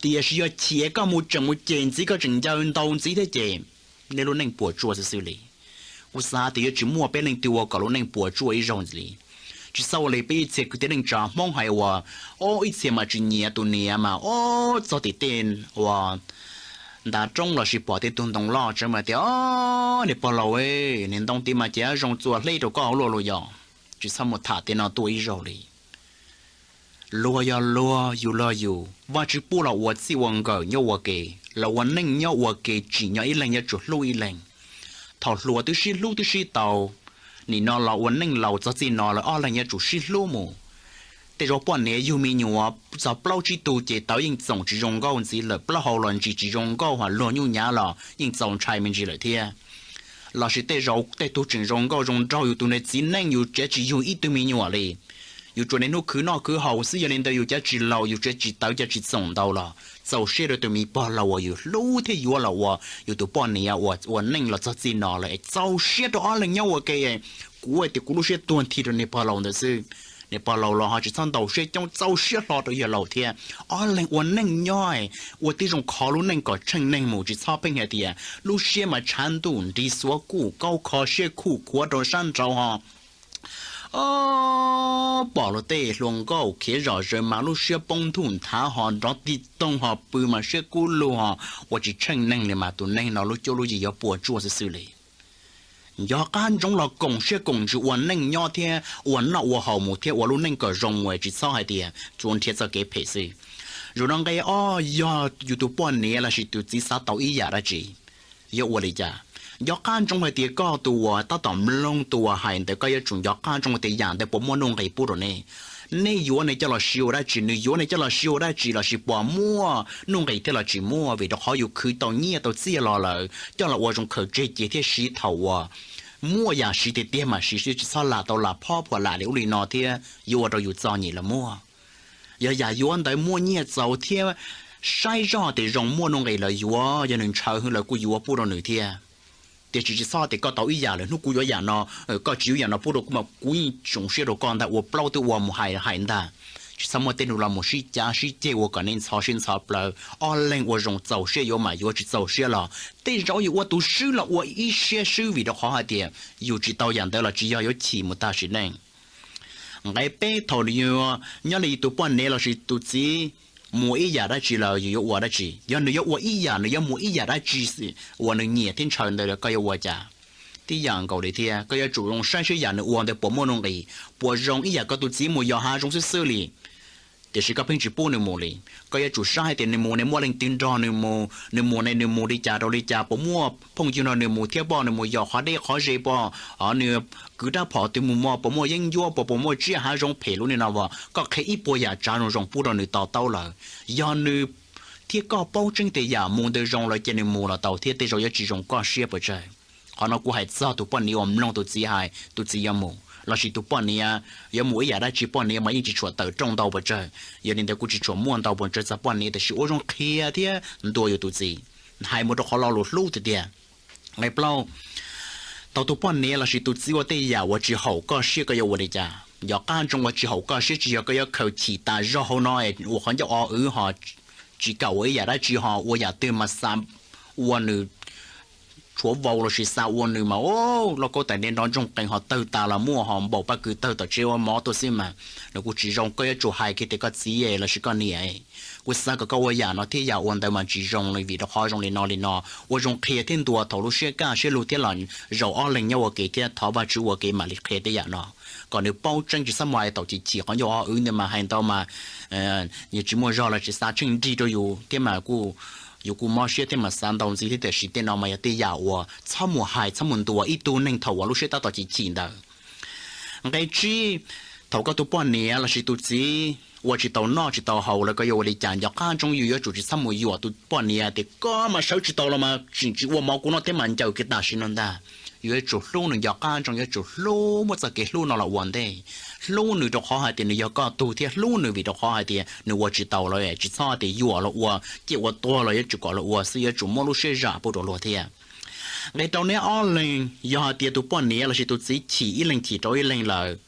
Tiam sis yog chim es koj mus tseem mus cem ntxiv, koj tseem ncaws ntaus ntxiv thiab ces nej lub neej puas tsuaj xwb xwb li. Kuv xav tias yuav tsis muaj peb leej twg ua kom lub neej puas tsuaj ib zaug li. Tsis txhob ua li peb ib txhia kwv tij neej tsa Hmoob hais uas, o, ib txhia mas tsis nyiam tus niam mas o, txog tim tej uas ntav roob lossis pom tej tug ntoo loj tsawv mas tias, o, niag pog laus, niag ntoo tid mas ces zoo txua hleb rau koj hauv luaj lus yos. Tsis txhob mus tham tej no tuaj ib zaug li. Luag yog luag, yus luag yus, Vajtswv pub los ua txij ua nkawm nyob ua ke, los ua neej nyob ua ke tsim nyog ib leeg yuav tsum hlub ib leeg. Thaum hluas twb sib hlub twb sib tau, nim no los ua neej laus txog txij no lawm ob leeg yuav tsum sib hlub mus. Tej zaum poj niam yug me nyuam txog plaub tsib tug ces tawv yeej txoom tsis zoo nkauj ntxiv lawm, plaub hau los ntsis tsis zoo nkauj, ho luag nyuj nyav los yeej txaus ntshai me ntsis lawm thiab. Lossis tej zaum tej tug tseem zoo nkauj zoo nraug, yus tus niag txiv neej yus tsev tsis yug ib tug me nyuam li, yus tsuas niaj hnub khwv noj khwv haus xwb, yog li ntawd yus cov tsis laus, yus tsev tsis tawv, cov tsis txoom ntau los txaus siab rau tus me pog laus uas yus hlub thiab yuav los ua yus tus poj niam uas ua neej los txog txij no lawm es txaus siab rau ob leeg nyob ua ke. Kuv tias kuv lub siab tuag nthi rau niag pog laus ntawd xwb. Niag pog laus los ho tsis txhob ntaus siab coob, txaus siab hlo rau yawg laus thiab. Ob leeg ua neej nyob, ua tib zoo kho lub neej kom tsheej neeg mus, tsis txhob pheej hais tias lub siab mas tshav ntuj nrig xuav kuj kaub kho siab khuj khuav rau sab nraud ho pom luag tej hluas nkauj khiav zom zaws mas lub siab poob ntuj nthav ho nrov tig toog ho pw mas siab kub lug ho ua tsis tsheej neeg li mas tus neeg no lub cuab lub yig yuav puas tsuaj xwb xwb li. Nco qab ntsoov los koom siab koom ntsws ua neej nyob thiab ua noj ua haus mus thiab ua lub neej kom zoo mus, tsis txhob hais tias tsuas nrhiav txoj kev phem xwb. Zaum no nqe ob, yog yus tus poj niam lossis tus txiv xav tau ib yam dab tsi, yuav ua li cas? Nco qab ntsoov hais tias koj tus uas tab tom mloog tus uas hais ntawd koj yuav tsum nco qab ntsoov hais tias yam ntawd puas muaj nuj nqis pub rau nej. Nej yuav nej coj los siv ua dab tsi, nws yuav nej coj los siv ua dab tsi lossis puas muaj nuj nqis thiab los tsis muaj, vim rau qhov yus khwv tau nyiaj tau txiaj los lawm coj los ua zoo khaws tseg ces thiaj siv thaum uas muaj yam siv tiag tiag mas siv xwb, tsis txhob lam tau lam phob phuam lam li ub li no thiab yuav ua rau yus txom nyem los muaj. Yog yam yuav ntawd muaj nyiaj txaus thiab saib zoj tias zoo muaj nuj nqis lawm yuav, yog nws ntshaw heev lawm kuj yuav pub rau nws thiab. Tiam sis tsis txhob tias koj tau ib yam lawm hnub kuv yuav yam no, koj tsis yuav yam no pub rau kuv mas kuv yeej tsoom siab rau koj ntag, ua plaub twb ua mus hais hais ntag. Tsis txhob muaj tej nus los mus sib cav sib ceg ua kom nej ntxhov siab ntxhov plawv. Ob leeg ua zoo txaus siab yuav mas yuav, tsis txaus siab los tej zaum yuav ua tus swb los ua ib siab swb vim rau qhov hais tias yus tsis tau yam ntawd los tsis yog yuav chim mus tag sim neej. Nqe peb, thaum nws yuav nyob li tus poj niam lossis tus txiv mus ib yam dab tsi lawm yus yuav ua dab tsi? Yog nws yuav ua ib yam, nws yuav mus ib yam dab tsi uas nws nyiam thiab ntshaw ntawd koj yuav ua cas? Tib yam nkaus li thiab, koj yuav tsum zoo saib seb yam nws ua ntawd puas muaj nuj nqis, puas zoo ib yam koj tus txiv mus yos hav zoov xwb xwb li, tiam sis koj pheej tsis pub nws mus li. Koj yuav tsum saib hais tias nws mus ne muaj leej twg nrog nws mus, nws mus ne nws mus li cas rau li cas, puas muaj phooj ywg nrog nws mus thiab pom nws mus yos qhov deb qhov ze pom, o nws kwv rab phom twg mus mog, puas muaj yeeb ncuab pom, puas muaj tsiaj hav zoov phem lub li no as. Koj qhia ib puas yam tsav zoo zoo pub rau nws to taub lawm, yog nws thiab koj paub tseeb tias yam mus ntawd zoo lawm ces nws mus los tau thiab, tej zaum yuav tsis zoo koj siab pes tsawg. Qhov no kuv hais txog tus poj niam uas mloog tus txiv hais tus txiv yuav mus, lossis tus poj niam yuav mus ib yam dab tsi, poj niam mas yeej tsis tshua tawm rooj ntau pes tsawg. Yog li ntawd kuv tsis tshua muaj ntau pes tsawg txog poj niam, tiam sis ua zoo qhia thiab ntuas yus tus txiv, hais mus rau qhov lo lus hlub tiag tiag. Nqe plaub, tau tus poj niam lossis tus txiv ua tej yam uas tsis haum koj siab koj yuav ua li cas? Nco qab ntsoov uas tsis haum koj siab tsis yog koj yuav khaws chim tas zog hauv no ua qhov ncauj o wv ho tsis kam ua ib yam dab tsi ho ua yam twg mas xav ua nws tshuav vau lossis xav ua nws mas lauj kaub tais nte nrov ntsoog qees ho tawg tas los muaj, ho npaum paj kws tawg tom tsev ua mov tuaj xwb mas nws kuj tsis zoo. Koj yuav tsum hais kiag tias koj txiv lossis koj niam, kuv xav kom koj ua yam no thiab yam ua ntawd mas tsis zoo li vim rau qhov zoo li no li no. Ua zoo qhia thiab ntuas thaum lub siab kaj siab lug thiab los zaum ob leeg nyob ua ke thiab thov Vajtswv ua ke mam li qhia tej yam no kom nws paub tseeb, tsis txhob mus hais tau chim chim qhov ncauj o wv ntawd mas hais ntau mas yog tsis muaj zog los tsis xav tsheej nrig rau yus thiab mas kuj yus kuj mob siab thiab mas xav ntau ntxiv thiab, tiam sis tej no mas yog tej yam uas txhob mus hais txhob mus ntuas ib tug neeg thaum uas lub siab tab tom chim chim ntawd. Nqe tsib, thaum koj tus poj niam lossis tus txiv ua tsis tau noj tsis tau haus lawm koj yuav ua li cas? Nco qab ntsoov yus yuav tsum tsis txhob mus yuam tus poj niam tias koj mas sawv tsis tau los mas tseem tsis ua mov kuv noj thiab mas ncaws kiag tam sim no ntag. Yus yuav tsum hlub nws, nco qab ntsoov yuav tsum hlub, muab txoj kev hlub no los ua ntej. Hlub nws rau qhov hais tias nws yog koj tug thiab hlub nws vim rau qhov hais tias nws ua tsis tau los tsis txhob tias yuam los ua, ciaj ua tuag los yuav tsum kom los ua xwb, yuav tsum muab lub siab zam pub rau luag thiab. Nqe rau, neb ob leeg yog hais tias tus poj niam lossis tus txiv chim ib leeg chim rau ib leeg lawm,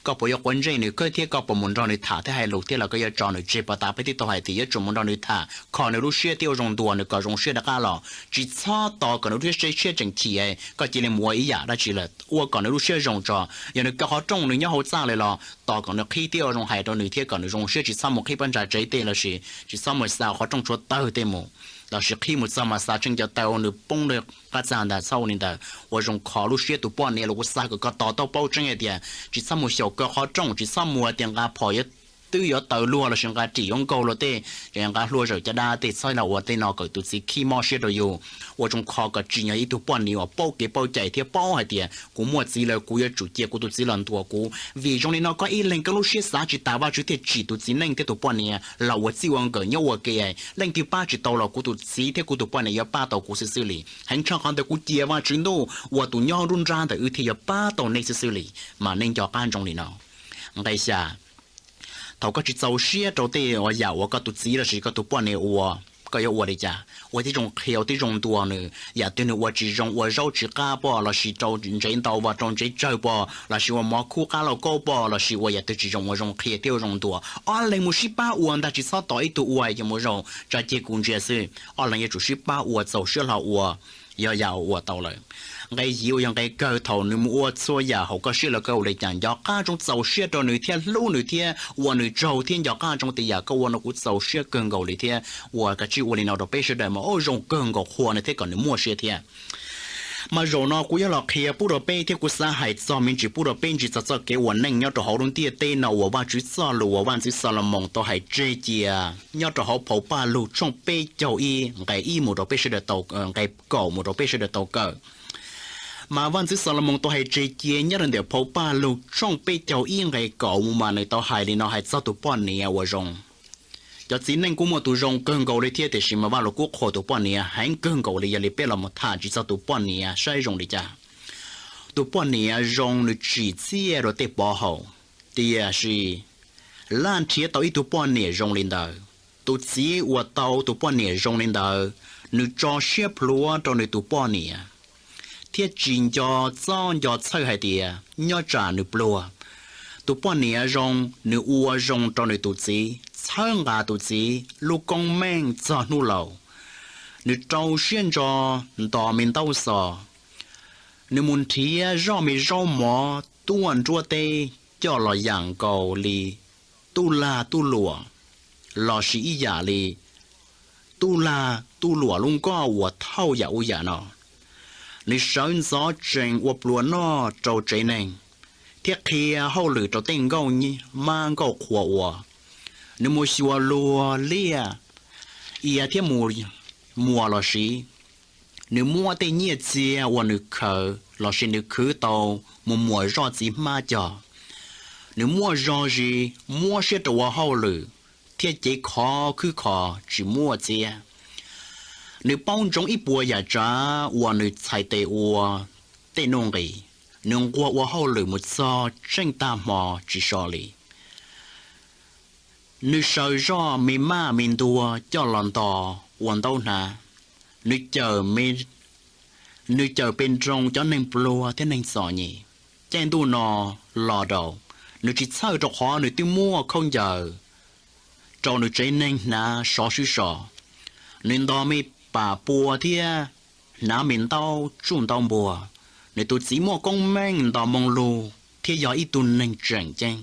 koj puas yuav quav ntsej nws thiab koj puas mus nrog nws tham thiab hais lus thiab los koj yuav tso nws tseg? Pas tas peb twb tau hais tias yuav tsum mus nrog nws tham kho nws lub siab thiab ua zoo ntuas nws kom zoo siab rov qab los, tsis txhob tos kom nws lub siab tseem chim koj cia li mus ua ib yam dab tsi lawm ua kom nws lub siab zoo tso. Yog nws kaw qhov rooj nws nyob hauv txaj li los tos kom nws qhib thiab ua zoo hais rau nws thiab kom nws zoo siab, tsis txhob mus qhib pob ntsa tsev tej lossis tsis txhob mus xa qhov rooj tshuav tawg tej mus, lossis qhib mus txog mas xa tseej cov taw ua nws poob rau qab txaj ntag, txhob ua li ntawd. Ua zoo kho lub siab tus poj niam los kuv xav kom koj to taub paub tseeb hais tias tsis txhob mus xyaum kaw qhov rooj, tsis txhob mus tias nqa phom yuav twb yuav taws luag lossis nqa ris yuav nkaug luag tej, nqa hlua zawm caj dab tej, txhob los ua tej no kom tus txiv khib mob siab rau yus. Ua zoo kho kom tsim nyog ib tug poj niam uas paub kev paub cai thiab paub hais tias kuv muaj txiv lawm kuv yuav tsum cia kuv tus txiv los ntuas kuv, vim zoo li no koj ib leeg koj lub siab xav tsis tas Vajtswv thiaj tsim tus txiv neej thiab tus poj niam los ua txij ua nkawm nyob ua ke. Leej twg pab tsis tau los kuv tus txiv thiab kuv tus poj niam yuav pab tau kuv xwb xwb li. Heev tshaj qhov ntawd kuv cia Vajtswv ntuj ua tus nyob nruab nrab ntawm wb thiaj yuav pab tau nej xwb xwb li. Mas nej nco qab ntsoov li no. Nqe xya, thaum koj tsis txaus siab rau tej yam uas koj tus txiv lossis koj tus poj niam ua, koj yuav ua li cas? Ua tib zoo qhia, ua tib zoo ntuas nws, yam twg nws ua tsis zoo, ua zaub tsis qab pom lossis rau ntsev ntau vas rau ntsev tsawg pom lossis ua mov khub qab lauj kaub pom lossis ua yam twg tsis zoo, ua zoo qhia thiab ua zoo ntuas. Ob leeg mus sib pab ua ntag, tsis txhob tos ib tug ua ces mus zaum tsa ceg kuv ntsia xwb. Ob leeg yuav tsum sib pab ua, txaus siab hlo ua, yog yam ua tau lawm. Nqe yim uas yog nqe kawg, thaum nws mus ua txhua yam haum koj siab los koj ua li cas? Nco qab ntsoov txaus siab rau nws thiab hlub nws thiab ua nws tsaug thiab nco qab ntsoov tias yam koj ua no kuv txaus siab kawg nkaus li thiab ua koj tsij ua li no rau peb sawv daws mas ua zoo kawg nkaus qhua nws thiab kom nws muaj siab thiab. Mas zaum no kuv yuav los qhia pub rau peb thiab kuv xav hais txog me ntsis pub rau peb ntsis txog txoj kev ua neej nyob rau hauv lub ntiaj teb no uas Vajtswv txoj lus uas vaj ntxwv Xalumoos tau hais tseg cia nyob rau hauv phau Paj Lug tshooj peb caug ib nqe ib mus rau peb sawv daws tau, nqe kaum mus rau peb sawv daws tau kawm. Mas vaj ntxwv Xalumoos tau hais tseg cia nyob rau ntawm phau Paj Lug tshooj peb caug ib nqe kaum mus mas nws tau hais li no hais txog tus poj niam uas zoo. Cov txiv neej kuj muaj tus zoo kawg nkaus li thiab, tiam sis mas Vaj Lug Kub qhuas tus poj niam heev kawg nkaus li. Yog li peb los mus tham tsis txog tus poj niam saib zoo li cas. Tus poj niam zoo nws tsim txiaj rau tej pov haum, tiam sis laj nrhiav tau ib tug poj niam zoo li ntawd. Tus txiv uas tau tus poj niam zoo li ntawd, nws tso siab plhuav rau nws tus poj niam thiab tsis nco txob nco txhawj hais tias nyob tsam nws pluag. Tus poj niam zoo, nws ua zoo rau nws tus txiv, txhawb nqa tus txiv lub koob meej txog hnub laus. Nws rau siab ntso ntos me ntaub xos, nws mus nrhiav zoj me zaub mov tuaj nruab teb coj los yam nkaus li tub lag tub luam, lossis ib yam li tub lag tub luam lub nkoj uas thauj yam ub yam no. Nws sawv ntxov tsees ua pluas noj rau tsev neeg thiab qhia hauj lwm rau tej nkauj mab nkauj qhua ua. Nws mus xyuas luag liaj ia thiab mus muas los siv. Nws muab tej nyiaj txiag uas nws khaws lossis nws khwv tau mus muas zoj txiv hmab cog. Nws muaj zog zis, muab siab rau ua hauj lwm thiab cev khov khwb khov tsis muaj txiab. Nws paub ntsoov ib puas yam tsav uas nws txhais tes ua tej nuj nqis. Nws nquag ua hauj lwm mus txog tseej tag hmo tsis so li. Nws saws zoj me maj me ntuag coj los ntos ua ntaub hnav. Nws cawm pes nroos cov neeg pluag thiab neeg txom nyem. Caij ntuj no los daus, nws tsis txhawj rau qhov nws twb muaj khaub ncaws rau nws tsev neeg hnav sov sib so. Nws ntos me pam pua thiab hnav me ntaub tsuj ntaub npua. Nws tus txiv muaj koob meej nto moo lug thiab yog ib tug neeg tseem ceeb.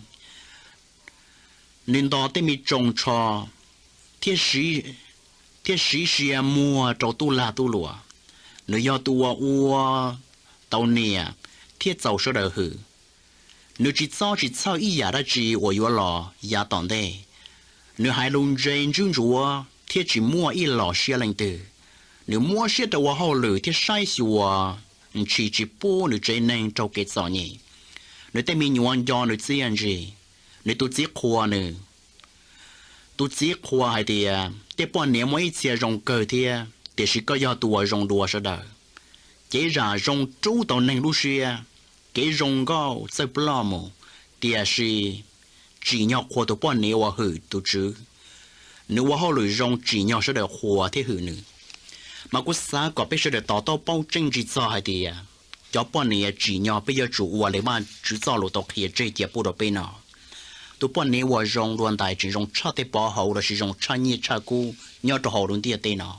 Nws ntos tej me tsoos tsho thiab siv sia muag rau tub lag tub luam. Nws yog tus uas ua tau niam thiab txaus sawv daws hwm. Nws tsis txob tsis txhawj ib yam dab tsi uas yuav los yav tom ntej. Nws hais lus ntse ntswb ntsuav thiab tsis muaj ib los siab leej twg. Nws muab siab rau ua hauj lwm thiab saib xyuas ntshis tsis pub nws tsev neeg raug kev txom nyem. Nws tej me nyuam nco nws txiaj ntsig. Nws tus txiv qhuas nws. Tus txiv qhuas hais tias, tej poj niam muaj ib txhia zoo kawg thiab, tiam sis koj yog tus uas zoo dua sawv daws. Cev zam zoo rub tau neeg lub siab, kev zoo nkauj txawj ploj mus, tiam sis tsim nyog qhuas tus poj niam uas hwm tus tswv. Nws ua hauj lwm zoo tsim nyog sawv daws qhuas thiab hwm nws. Mas kuv xav kom peb sawv daws to taub paub tseeb ntsig txog hais tias cov poj niam tsim nyog peb yuav tsum ua li Vajtswv txoj lus tau qhia tseg cia pub rau peb no. Tus poj niam uas zoo dua ntais tseem zoo tshaj tej pov hauv lossis zoo tshaj nyiaj tshaj kub nyob rau hauv lub ntiaj teb no.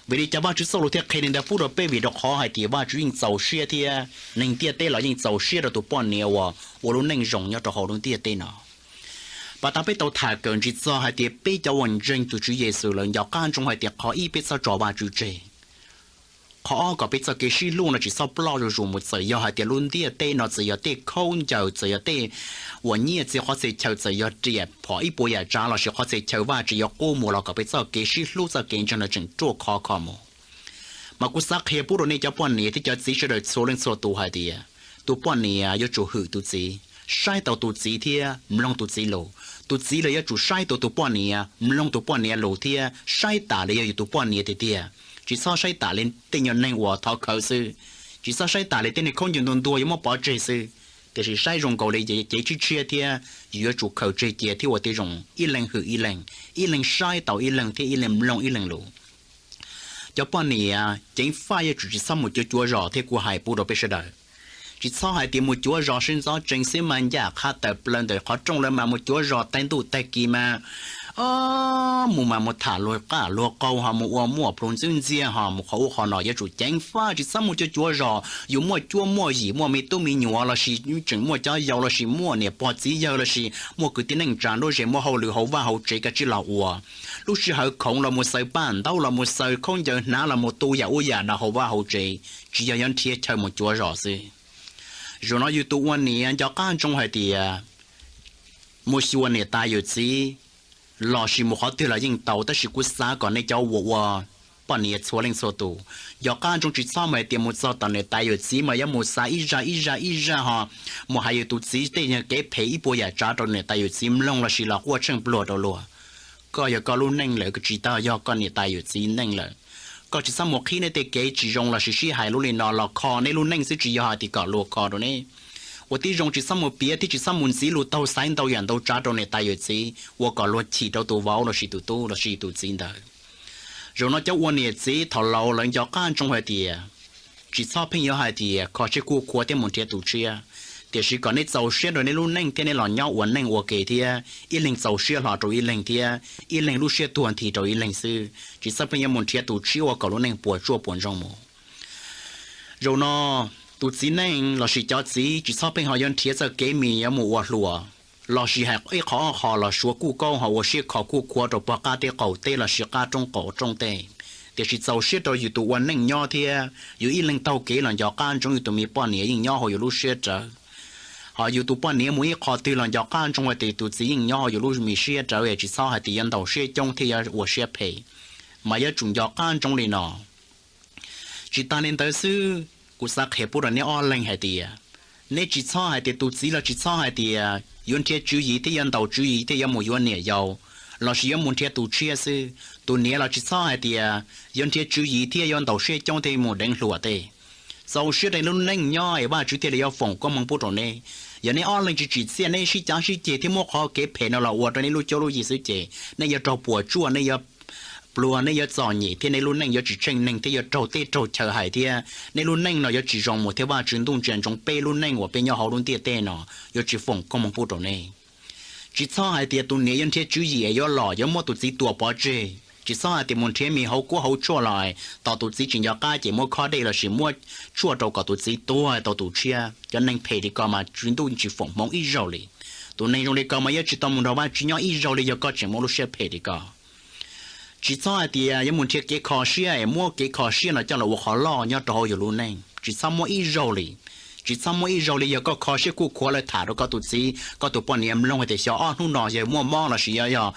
Vim li cas Vajtswv txoj lus thiaj qhia li ntawd pub rau peb? Vim rau qhov hais tias Vajtswv yeej txaus siab thiab neeg ntiaj teb los yeej txaus siab rau tus poj niam uas ua lub neej zoo nyob rau hauv lub ntiaj teb no. Pas tas peb tau tham kawm ntsig txog hais tias peb cov uas ntseeg tus Tswv Yexus lawm nco qab ntsoov hais tias qhov ib peb txhob tso Vajtswv tseg. Qhov ob kom peb txoj kev sib hlub no tsis txhob ploj zuj zus mus, txawm yog hais tias lub ntiaj teb no txawm yog tej khaub ncaws, txawm yog tej uas nyiaj txiag qhov txhia chaw, txawm yog riam phom ib puas yam tsav lossis qhov txhia chaw Vajtswv yuav qub mus los kom peb txoj kev sib hlub txoj kev ntseeg no tseem ruaj khov kho mus. Mas kuv xav qhia pub rau nej cov poj niam thiab cov txiv sawv daws txhua leej txhua tus hais tias tus poj niam yuav tsum hwm tus txiv, saib taus tus txiv thiab mloog tus txiv lus. Tus txiv los yuav tsum saib taus tus poj niam, mloog tus poj niam lus thiab saib tas li yog yus tus poj niam tiag tiag. Tsis txhob saib tas li tej nyuag neeg uas thov khawv xwb, tsis txhob saib tas li tej neeg khaub ncaws ntuag ntuag yuav muab pov tseg xwb, tiam sis saib zoo nkaus li cev tshiab tshiab thiab yus yuav tsum khaws tseg cia thiab ua tib zoo ib leeg hwm ib leeg, ib leeg saib taus ib leeg thiab ib leeg mloog ib leeg lus. Cov poj niam ceev faj yuav tsum tsis txhob mus cuav cuav zos thiab kuv hais pub rau peb sawv daws. Tsis txhob hais tias mus cuav zos sib ntxov tsees xwb mas ncaj qha tawm plaws ntawm qhov rooj lawm mas mus cuav zos tag ntuj tag kis mas mus mas mus tham luag qab luag qau ho mus ua muaj plhus ntxwb ntxiag ho mus qhov ub qhov no. Yuav tsum ceev faj tsis txhob mus cuav cuav zos. Yus muaj cuab muaj yim muaj me tub me nyuam lossis tseem muaj cov yau lossis muaj niam pog txiv yawg lossis muaj kwv tij neej tsa nruab ze muaj hauj lwm hauv vaj hauv tsev kav tsij los ua. Lub sij hawm khoom los mus xaws paj ntaub los mus xaws khaub ncaws hnav los mus tu yam ub yam no hauv vaj hauv tsev, tsis yog yuav nrhiav chaw mus cuav zos xwb. Zaum no yus tus ua niam nco qab ntsoov hais tias mus xyuas niam tais yawm txiv lossis mus qhov twg los yeej tau, tab sis kuv xav kom nej cov uas ua poj niam txhua leej txhua tus nco qab ntsoov tsis txhob mus hais tias mus txog tom niam tais yawm txiv mas yuav mus xa ib zaj ib zaj ib zaj ho mus hais yus tus txiv tej kev phem ib puas yam tsav rau niam tais yawm txiv mloog lossis los quaj tsheej pluag rau luag. Koj yog koj lub neej lawm, tsis tau yog koj niam tais yawm txiv neej lawm. Koj tsis txhob mus qhib nej tej kev tsis zoo lossis sib hais lus li no los kho nej lub neej xwb, tsis yog hais tias kom luag kho rau neb. Ua tib zoo tsis txhob mus piav thiab tsis txhob mus ntxiv lus taug xaiv ntau yam ntau tsav rau niam tais yawm txiv ua kom luag chim rau tus vauv lossis tus tub lossis tus txiv ntawd. Zaum no cov ua niam txiv thaum laus lawv nco qab ntsoov hais tias tsis txhob pheej yuav hais tias kho siab kuj khuav thiab mus nrhiav tus tshiab, tiam sis kom nej txaus siab rau nej lub neej thiab nej los nyob ua neej ua ke thiab ib leeg txaus siab hlo rau ib leeg thiab ib leeg lub siab tuag nthi rau ib leeg xwb, tsis txhob pheej yuav mus nrhiav tus tshiab ua kom lub neej puas tsuaj puas ntsoog mus. Zaum no tus txiv neej lossis cov txiv tsis txhob pheej ho yuav nrhiav txoj kev mis yuav mus ua hluas, lossis hais ib qho ob qho los suav kuj kaub ho ua siab kho kuj khuav rau pog qab teb qaum teb lossis qab roob qaum roob teb, tiam sis txaus siab rau yus tus ua neej nyob thiab yus ib leeg taug kev los nco qab ntsoov yus tus me poj niam yeej nyob hauv yus lub siab rawv. Ho yus tus poj niam mus ib qho twg los nco qab ntsoov hais tias tus txiv yeej nyob hauv yus lub me siab rawv, tsis txhob hais tias yuav ntaus siab coob thiab yuav ua siab phem, mas yuav tsum nco qab ntsoov li no. Tsis tas li ntawd xwb, kuv xav qhia pub rau neb ob leeg hais tias neb tsis txhob hais tias tus txiv los tsis txhob hais tias yuav nrhiav tswv yim thiab yuav ntaus tswv yim thiab yuav mus yuav niam yau lossis yuav mus nrhiav tus tshiab xwb. Tus niam los tsis txhob hais tias yuav nrhiav tswv yim thiab yuav ntaus siab coob thiab mus deev hluas tej. Txaus siab rau lub neej nyob es Vajtswv thiaj li yuav foom koob hmoov pub rau neb. Yog neb ob leeg tsis tsim txiaj, neb sib cav sib ceg thiab muab qhov kev phem no los ua rau neb lub cuab lub yig xwb ces nej yuav raug puas tsuaj, nej yuav pluag, nej yuav txom nyem thiab nej lub neej yuav tsis tsheej neeg thiab yuav raug teb raug chaw hais thiab nej lub neej no yuav tsis zoo mus thiab Vajtswv ntuj ntsia ntsoov peb lub neej uas peb nyob hauv lub ntiaj teb no yuav tsis foom koob hmoov pub rau nej. Tsis txhob hais tias tus niam yuav nrhiav tswv yim es yuav los yuav muab tus txiv tua pov tseg. Tsis txhob hais tias mus nrhiav mis hauv kuab hauv tshuaj los tos tus txiv tsis nco qab ces muab khob dej lossis muab tshuaj rau kom tus txiv tuag tau tus tshiab. Cov neeg phem li ko mas Tswv Ntuj tsis foom hmoov ib zaug li. Tus neeg zoo li ko mas yuav tsis tau mus nrog Vajtswv nyob ib zaug li yog koj tseem muaj lub siab phem li ko. Tsis txhob hais tias yuav mus nrhiav kev kho siab es muab kev kho siab no coj los ua qhov loj nyob rau hauv yus lub neej. Tsis txhob muab ib zaug li. Tsis txhob muab ib zaug li. Yog koj kho siab kuj khuav lawv tham rau koj tus txiv, koj tus poj niam mloog hais tias xyov ob hnub no yog muaj mob lossis yog, yog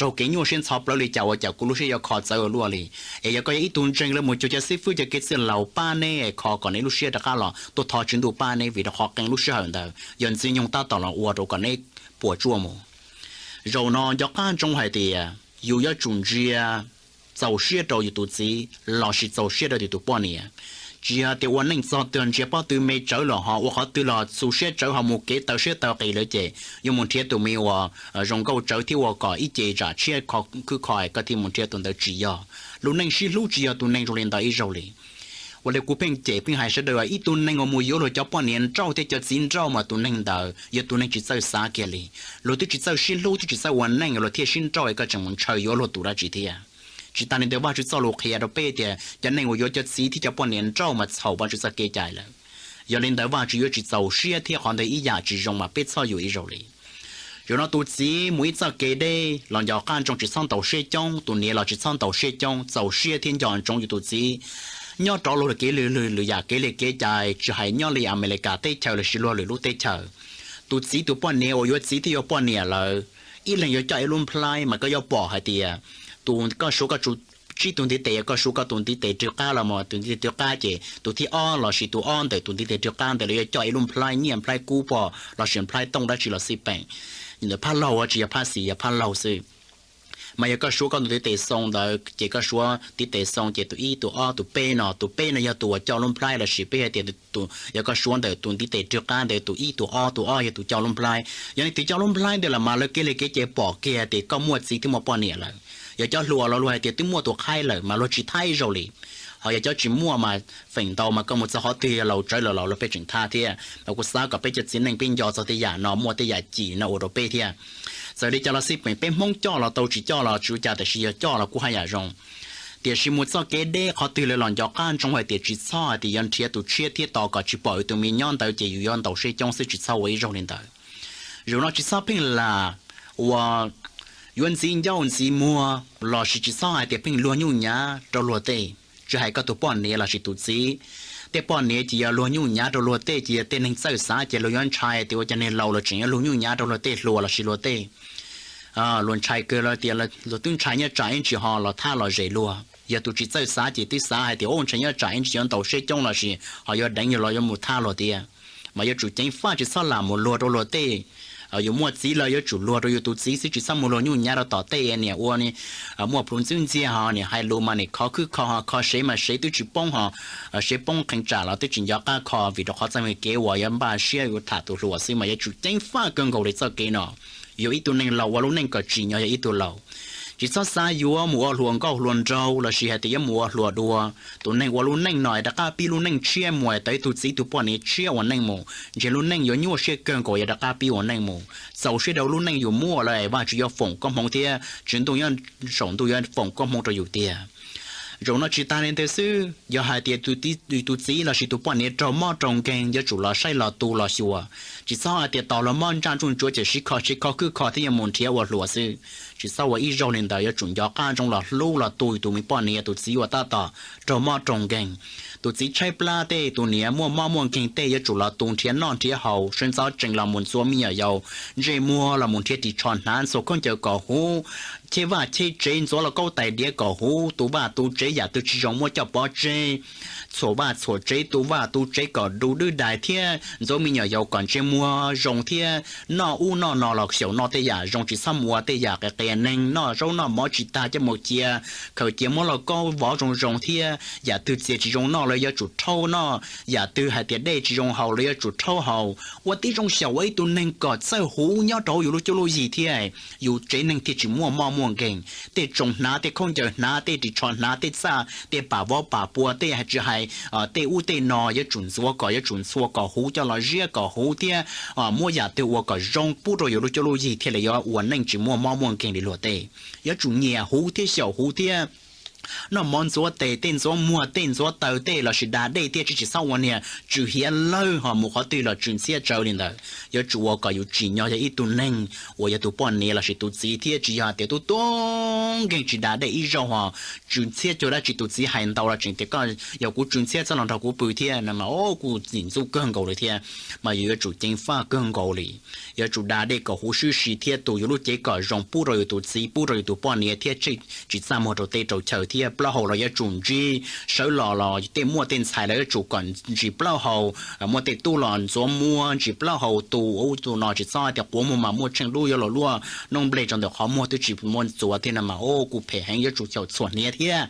raug kev nyuaj siab ntxhov plawv li cas ua cas kuv lub siab yuav kho txawv ua luaj li. Es yog koj yog ib tug ntseeg, lawv mus cuag cov xib fwb cov kev txwj laus pab neb es kho kom neb lub siab rov qab los tuaj thov Tswv Ntuj pab neb vim rau qhov qee lub sij hawm ntawd yog ntxwg nyoog tab tom los ua rau kom neb puas tsuaj mus. Zaum no nco qab ntsoov hais tias yus yuav tsum ntsia txaus siab rau yus tus txiv lossis txaus siab rau yus tus poj niam. Tsis yog tias ua neej txog twg ntsia pob tw me tsawv los ho ua qhov twg los txaus siab tsawv ho mus kev taw siab taw qis lawm ces yuav mus nrhiav tus me uas zoo nkauj tsawv thiab ua kom ib ce zam tshiab khwb kho es koj thiaj mus nrhiav tus ntawd tsis yog. Lub neej sib hlub tsis yog tus neeg zoo li ntawd ib zaug li. Ua li kuv pheej cem pheej hais sawv daws, ib tug neeg uas mus yuav luag cov poj niam nrauj thiab cov txiv nrauj mas tus neeg ntawd yog tus neeg tsis txawj xav kiag li. Luag twb tsis txawj sib hlub twb tsis txawj ua neej luag thiaj sib nrauj es koj tseem mus ntshaw yuav luag tus dab tsi thiab. Tsis tas li ntawd Vajtswv txoj lus qhia rau peb tias cov neeg uas yuav cov txiv thiab cov poj niam nrauj mas txhaum Vajtswv txoj kev cai lawm. Yog li ntawd Vajtswv yuav tsis txaus siab thiab qhov ntawd ib yam tsis zoo mas peb txhob yuav ib zaug li. Zaum no tus txiv mus ib txoj kev deb los nco qab ntsoov tsis txhob ntaus siab coob, tus niam los tsis txhob ntaus siab coob, txaus siab thiab nco ntsoov yus tus txiv. Nyob rau luag kev lwm lwm yam kev li kev cai tsis hais nyob li Amelikas teb chaws lossis luag lwm lub teb chaws, tus txiv tus poj niam uas yuav txiv thiab yuav poj niam lawm, ib leeg yuav coj ib lub nplhaib mas koj yuav pom hais tias tus koj suav koj tsib tus ntiv tes, yog koj suav koj tus ntiv tes rwg qab los mus tus ntiv tes rwg qab ces tus thib ob lossis tus ob ntawm tus ntiv tes rwg qab ntawd lawv yuav coj ib lub nplhaib nyiaj nplhaib kub pog lossis nplhaib tooj dab tsi los xij peem. Ntawm phab laug tsis yog phab xis, yog phab laug xwb. Mas yog koj suav koj tus ntiv tes xoo ntawd ces koj suav ntiv tes xoo ces tus ib tus ob tus peb no, tus peb no yog tus uas coj lub nplhaib lossis peb hais tias yog koj suav ntawm tus ntiv tes rwg qab ntawd tus ib tus ob, tus ob yog tus coj lub nplhaib. Yog leej twg coj lub nplhaib ntawd los mas lawv kev li kev cai pom kiag tias koj muaj txiv thiab muaj poj niam lawm. Yog cov hluas los luag hais tias twb muaj tus qhaib lawm mas luag tsis thab ib zaug li. Ho yog cov tsis muaj mas feem ntau mas koj mus txog qhov twg yog laus tsawv los laus luag pheej tseem thab thiab. Mas kuv xav kom peb cov txiv neej peb nco txog tej yam no, muaj tej yam cim no ua rau peb thiab. Txawm li cas los xij peem, peb Hmoob coj los tau, tsis coj los tsis ua cas, tiam sis yog coj los kuj haj yam zoo. Tiam sis mus txoj kev deb qhov twg lawv los nco qab ntsoov hais tias tsis txhob hais tias yuav nrhiav tus tshiab thiab tos kom tsis pom yus tus me nyob ntawd ces yus yuav ntaus siab coob xwb, tsis txhob ua ib zaug li ntawd. Zaum no tsis txhob pheej lam uas yuav ntxiv ncauj ntxiv muag lossis tsis txhob hais tias pheej luag nyuj nyav rau luag tej, tsis hais koj tus poj niam lossis tus txiv. Tej poj niam ces yog luag nyuj nyav rau luag tej ces yog tej neeg txawj xav ces luag yuav ntshai tias ua cas neeg laus los tseem yuav luag nyuj nyav rau luag tej hluas lossis luag tej, luag ntshai kawg los tias luag twb ntshai nyob tsam ib ntsis ho los thab los zes luag. Yog tus tsis txawj xav ces twb xav hais tias ub ntshai nyob tsam ib ntsis yuav ntaus siab coob lossis ho yuav deev yus los yuav mus thab luag tiag. Mas yuav tsum ceev faj tsis txhob lam mus luag rau luag tej, Yus muaj txiv lawm yuav tsum luag rau yus tus txiv xwb, tsis txhob mus luag nyuj nyav rau tom tej niam ua muaj plhus ntxwb ntxiag ho niam hais lus mas niam khov khwb kho ho kho sev mas sev twb tsis poob ho, sev poob qee tsam los twb tsis nco qab kho, vim rau qhov txoj me kev uas yuav npaj siab yuav tham tus hluas xwb mas yuav tsum ceev faj kawg nkaus li txoj kev no. Yus ib tug neeg laus ua lub neej kom tsim nyog yog ib tug laus. Tsis txhob xav yuav mus ua hluas nkauj hluas nraug lossis hais tias yuav mus ua hluas dua. Tus neeg ua lub neej no es rov qab pib lub neej tshiab mus, tau ib tug txiv tus poj niam tshiab ua neej mus, ntshe lub neej yuav nyuaj siab kawg nkaus yog rov qab pib ua neej mus. Txaus siab rau lub neej yus muaj lawm es Vajtswv yuav foom koob hmoov thiab Tswv Ntuj nyob saum ntuj yuav foom koob hmoov rau yus tiag. Zaum no tsis tas li ntawd xwb, yog hais tias tus txiv lossis tus poj niam raug mob raug nkeeg yuav tsum los saib los tu los xyuas. Tsis txhob hais tias tos los mob ntsaj ntsuj ntsuav ces sib kho sib kho khwb kho thiab yuav mus nrhiav ua hluas xwb. Tsis txhob ua ib zaug li ntawd, yuav tsum nco qab ntsoov los hlub los tu yus tus me poj niam tus txiv uas tab tom raug mob raug nkeeg. Tus txiv tshaib plab tej, tus niam muaj mob muaj nkeeg tej yuav tsum los tu nrhiav noj nrhiav haus, sawv ntxov tsees los mus ntxuav me nyuam yaus ntsej muag, los mus nrhiav ris tsho hnav, ntxhua khaub ncaws kom huv, cheb vaj cheb tsev, ntxuav lauj kaub tais diav kom huv, tu vaj tu tsev yam twg tsis zoo muab coj pov tseg, txhuam vaj txhuam tsev, tu vaj tu tsev kom du dwb dais thiab ntxuav me nyuam yaus kom ntsej muag zoo thiab noj ub noj no los xyaum noj tej yam zoo, tsis txhob mus ua tej yam qias qias neeg, noj zaub noj mov tsis tag coj mus cia, khaws cia muab lauj kaub vov zoo zoo thiab yam twg txias tsis zoo noj lawv yuav tsum rhaub noj, yam twg hais tias dej tsis zoo haus lawv yuav tsum rhaub haus. Ua tib zoo xyaum ua ib tug neeg kom txawj huv nyob rau hauv yus lub cuab lub yig thiab yus tsev neeg thiaj tsis muaj mob muaj nkeeg. Tej tsoos hnav, tej khaub ncaws hnav, tej ris tsho hnav, tej txaj, tej pam vov pam pua, tej tsis hais tej ub tej no yuav tsum ntxuav kom, yuav tsum ntxhua kom huv, coj los ziab kom huv thiab muab yam twg ua kom zoo pub rau yus lub cuab lub yig thiaj li yuav ua neej tsis muaj mob muaj nkeeg li luag tej. Yuav tsum nyiam huv thiab xyaum huv thiab. Noj mov ntxuav tes, tej ntxuav muag, tej ntxuav taw, tej lossis da dej thiab tsis, tsis txhob ua niag tsw hiav lawg ho mus qhov twg los tsw ntxhiab tsawv li ntawd. Yuav tsum ua kom yus tsim nyog yog ib tug neeg uas yog tus poj niam lossis tus txiv thiab tsis yog tias tub tub nkeeg tsis da dej ib zaug ho tsw ntxhiab cuag dab tsi. Tus txiv hais ntau los tseem tias koj yog kuv tsw ntxhiab txhob los nrog kuv pw thiab no mas kuj txim ntxub kawg nkaus li thiab. Mas yus yuav tsum ceev faj kawg nkaus li, yuav tsum da dej kom huv sib si thiab tu yus lub cev kom zoo pub rau yus tus txiv, pub rau yus tus poj niam thiab tsis txaj muag rau teb rau chaw thiab. Plaub hau los yuav tsum ntsib, sawv los los tej muaj tej ntxhais los yuav tsum kom ntsis plaub hau, muaj tej tub los ntxuav muag ntsis plaub hau, tus ub tus no tsis txhob tias quav muag mas muaj tsheej dub yuav los luaj noob nplej rau ntawm qhov muag twb tsis muaj ntxuav thiab no mas kuj phem heev, yuav tsum xyaum txhuam hniav thiab.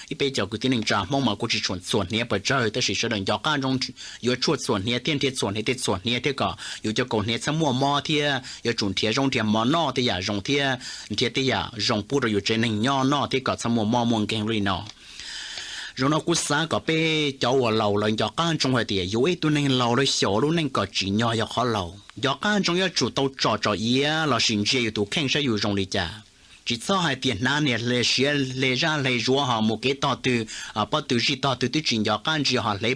Ib peb cov kwv tij neej tsa Hmoob mas kuj tsis tshua txhuam hniav pes tsawg tab sis sawv daws nco qab ntsoov yuav tshuaj txhuam hniav thiab nrhiav txhuam hniav tej txhuam hniav thiab kom yus cov kaus hniav txhob muaj mob thiab yuav tsum nrhiav zaub nrhiav mov noj tej yam zoo thiab nrhiav tej yam zoo pub rau yus tsev neeg nyob noj thiab kom txhob muaj mob muaj nkeeg li no. Zaum no kuv xav kom peb cov uas laus lawm nco qab ntsoov hais tias yus ib tug neeg laus lawm xyaum lub neej kom tsim nyog yog qhov laus. Nco qab ntsoov yuav tsum tau tsom tsom iav lossis ntsia yus tus kheej saib yus zoo li cas. Tsis txhob hais tias hnav niam hle siav hle zaj hle zuav ho mus kev tog twg, pob tw zij tog twg twb tsis nco qab ntsia ho hle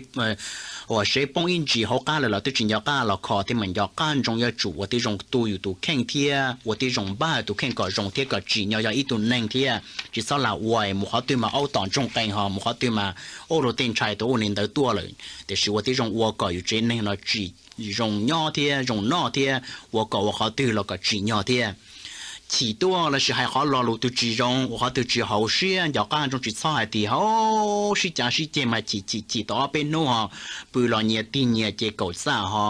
uas sev poob ib ntsis hauv qab lawm los twb tsis nco qab los kho thiab mas nco qab ntsoov yuav tsum ua tib zoo tu yus tus kheej thiab ua tib zoo npaj tus kheej kom zoo thiab kom tsim nyog yog ib tug neeg thiab tsis txhob lam ua mus qhov twg mas aub tom ntsoog qees ho mus qhov twg mas ua luag tej ntshai tau ua li ntawd tuaj lawm. Tiam sis ua tib zoo ua kom yus tsev neeg no tsim zoo nyob thiab zoo noj thiab ua kom ua qhov twg los kom tsim nyog thiab. Chim tuaj lossis hais qhov lo lus twg tsis zoo, ua qhov twg tsis haum siab, nco qab ntsoov tsis txhob hais tias hauv sib cav sib ceg mas chim chim chim tau ob peb hnub ho pw los nyias tig nyias ces kaum txaj ho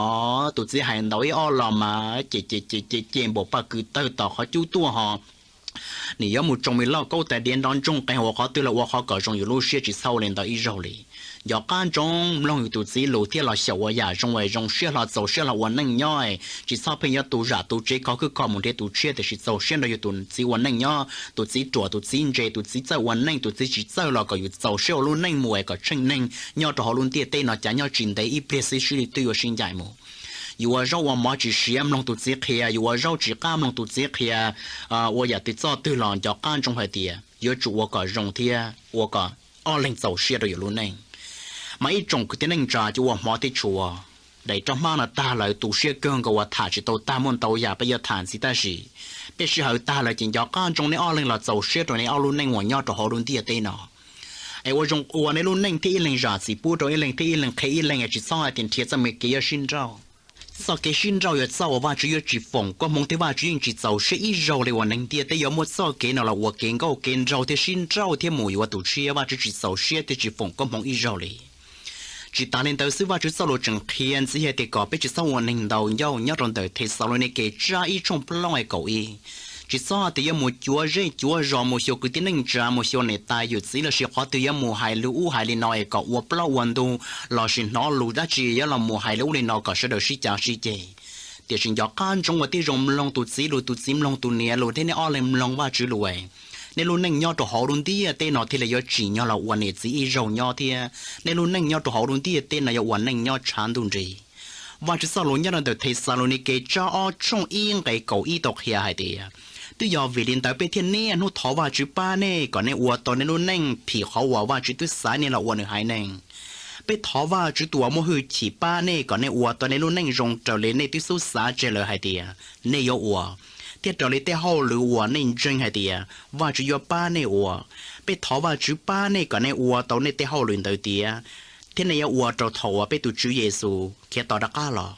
tus txiv hais ntau ib ob los mas ces ces ces ces ces npaum paj kws tawg tom qhov cub tuaj ho nim yuav mus tsoo me lauj kaub tais diav nrov ntsoog qees ua qhov twg los ua qhov kom zoo yus lub siab tsis txhob ua li ntawd ib zaug li. Nco qab ntsoov mloog yus tus txiv lus thiab los xyaum ua yam zoo es zoo siab hlo txaus siab hlo ua neej nyob es tsis txhob pheej yuav tus zam tus tsev kho khwb kho mus nrhiav tus tshiab tiam sis txaus siab nrog yus tus txiv ua neej nyob, tus txiv ruam tus txiv ntse tus txiv txawj ua neej tus txiv tsis txawj los kom yus txaus siab ua lub neej mus es kom tsheej neeg nyob rau hauv lub ntiaj teb no cas nyob tsis ntev ib pliag xwb sib li twb yuav sib ncaim mus. Yus ua zaub ua mov tsis siav mloog tus txiv qhia, yus ua zaub tsis qab mloog tus txiv qhia, ua yam twg txoj twg los nco qab ntsoov hais tias yuav tsum ua kom zoo thiab ua kom ob leeg txaus siab rau yus lub neej. Mas ib tsoom kwv tij neej tsa cov ua hmov thiab tshua, daim roj hmab no tag lawm tu siab kawg nkaus uas tham tsis tau tag, muaj ntau yam peb yuav tham ntxiv tab sis peb sij hawm tag lawm ces nco qab ntsoov nej ob leeg los txaus siab rau nej ob lub neej uas nyob rau hauv lub ntiaj teb no es ua zoo ua nej lub neej thiab ib leeg zam txim pub rau ib leeg thiab ib leeg qhia ib leeg es tsis txhob hais tias nrhiav txoj me kev yuav sib nrauj. Txoj kev sib nrauj yog txoj uas Vajtswv yuav tsis foom koob hmoov thiab Vajtswv yeej tsis txaus siab ib zaug li uas neeg ntiaj teb yuav muaj txoj kev no los ua kev nkauj kev nraug thiab sib nrauj thiab mus yuav tus tshiab, Vajtswv tsis txaus siab thiab tsis foom koob hmoov ib zaug li. Tsis tas li ntawd xwb, Vajtswv txoj lus tseem qhia ntxiv hais tias kom peb tsis txhob ua neeg ntaus ncauj nyob rau ntawm Thexalaunikes tsab ib tshooj plaub nqe kaum ib. Tsis txhob hais tias yuav mus cuav zej cuav zos mus xyuas kwv tij neej tsa mus xyuas niam tais yawm txiv lossis qhov twg yuav mus hais lus ub hais li no es kom ua plaub ua ntug lossis hnov lus dab tsi yuav los mus hais lus ub li no kom sawv daws sib cav sib ceg. Tiam sis nco qab ntsoov ua tib zoo mloog tus txiv lus, tus txiv mloog tus niam lus thiab nej ob leeg mloog Vajtswv lus, nej lub neej nyob rau hauv lub ntiaj teb no thiaj li yuav tsim nyog los ua niam txiv ib zaug nyob thiab nej lub neej nyob rau hauv lub ntiaj teb no yuav ua neej nyob tshav ntuj nrig. Vajtswv txoj lus nyob rau ntawm Thexalaunikes tsab ob tshooj ib nqe kaum ib tau qhia hais tias, twb yog vim li ntawd peb thiaj niaj hnub thov Vajtswv pab nej kom nej ua tau nej lub neej phim qhov uas Vajtswv twb xaiv nej los ua nws haiv neeg. Peb thov Vajtswv tus uas muaj hwj chim pab nej kom nej ua tau nej lub neej zoo raws li nej twb xub xav tseg lawm hais tias nej yuav ua, thiab raws li tej hauj lwm uas nej ntseeg hais tias Vajtswv yuav pab nej ua. Peb thov Vajtswv pab nej kom nej ua tau nej tej hauj lwm ntawd tiav, thiab nej yuav ua rau thaum uas peb tus Tswv Yexus khiav tau rov qab los.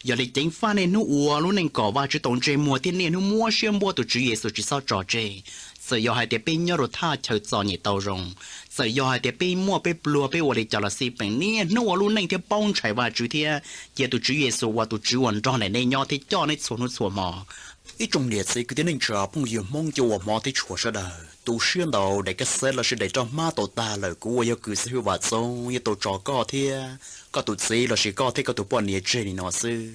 Yog li ceev faj nej hnub ua lub neej kom Vajtswv tau ntsej muag thiab niaj hnub muab siab npuab tus Tswv Yexus tsis txhob tso tseg. Txawm yog hais tias peb nyob rau thaj chaw txom nyem tau zoo, txawm yog hais tias peb muaj peb pluag peb ua li cas los xij peem, niaj hnub ua lub neej thiab paub ntshai Vajtswv thiab cia tus Tswv Yexus uas tus Tswv uas nrog nraim nej nyob thiab coj nej txhua hnub txhua hmo. Ib tsoom niam txiv kwv tij neej tsa phooj ywg Hmoob cov uas hmov thiab tshua sawv daws, tu siab ntau, daim kas xev lossis daim roj hmab tau tag lawm, kuv uas yog kws xib hwb Vam Txoov yuav tau tso koj thiab koj tus txiv lossis koj thiab koj tus poj niam tseg li no xwb.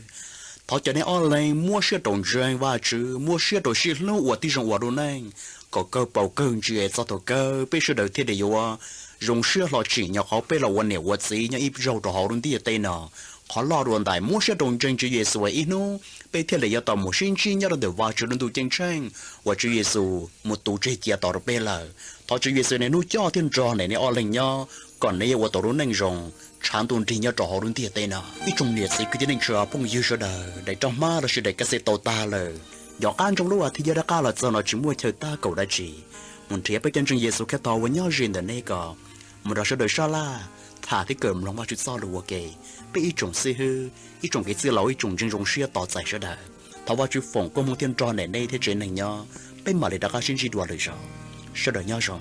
Thov caw nej ob leeg muab siab rau ntseeg Vajtswv, muab siab rau sib hlub ua tib zoo ua lub neej kom kawg paus kawg ntsia txog thaum kawg peb sawv daws thiaj li yuav zoo siab hlo tsim nyog qhov peb los ua niam ua txiv nyob ib zaug rau hauv lub ntiaj teb no. Qhov loj dua ntais muab siab rau ntseeg Tswv Yexus ib hnub peb thiaj li yuav tau mus sib ntsib nyob rau ntawm Vajtswv lub ntuj ceeb tsheej uas Tswv Yexus mus tu tseg cia tos rau peb lawm. Thov Tswv Yexus niaj hnub coj thiab nrog nej ob leeg nyob kom nej yuav ua tau lub neej zoo tshav ntuj nrig nyob rau hauv lub ntiaj teb no. Ib tsoom niam txiv kwv tij neej tsa phooj ywg sawv daws, daim roj hmab lossis daim kas xev tau tag lawm. Nco qab ntsoov lub as thiv yog rov qab los txog no tsis muaj chaw tab kaum dab tsi. Mus nrhiav peb cov ntseeg Yexus Khetos uas nyob ze ntawm nej kom mus nrog sawv daws sab laj tham thiab kawm mloog Vajtswv txoj lus ua ke. Peb ib tsoom xib hwb, ib tsoom kev txwj laus, ib tsoom ntseeg zoo siab tos txais sawv daws. Thov Vajtswv foom koob hmoov thiab nrog nraim nej thiab tsev neeg nyob. Peb mam li rov qab sib ntsib dua lwm zaus. Sawv daws nyob zoo.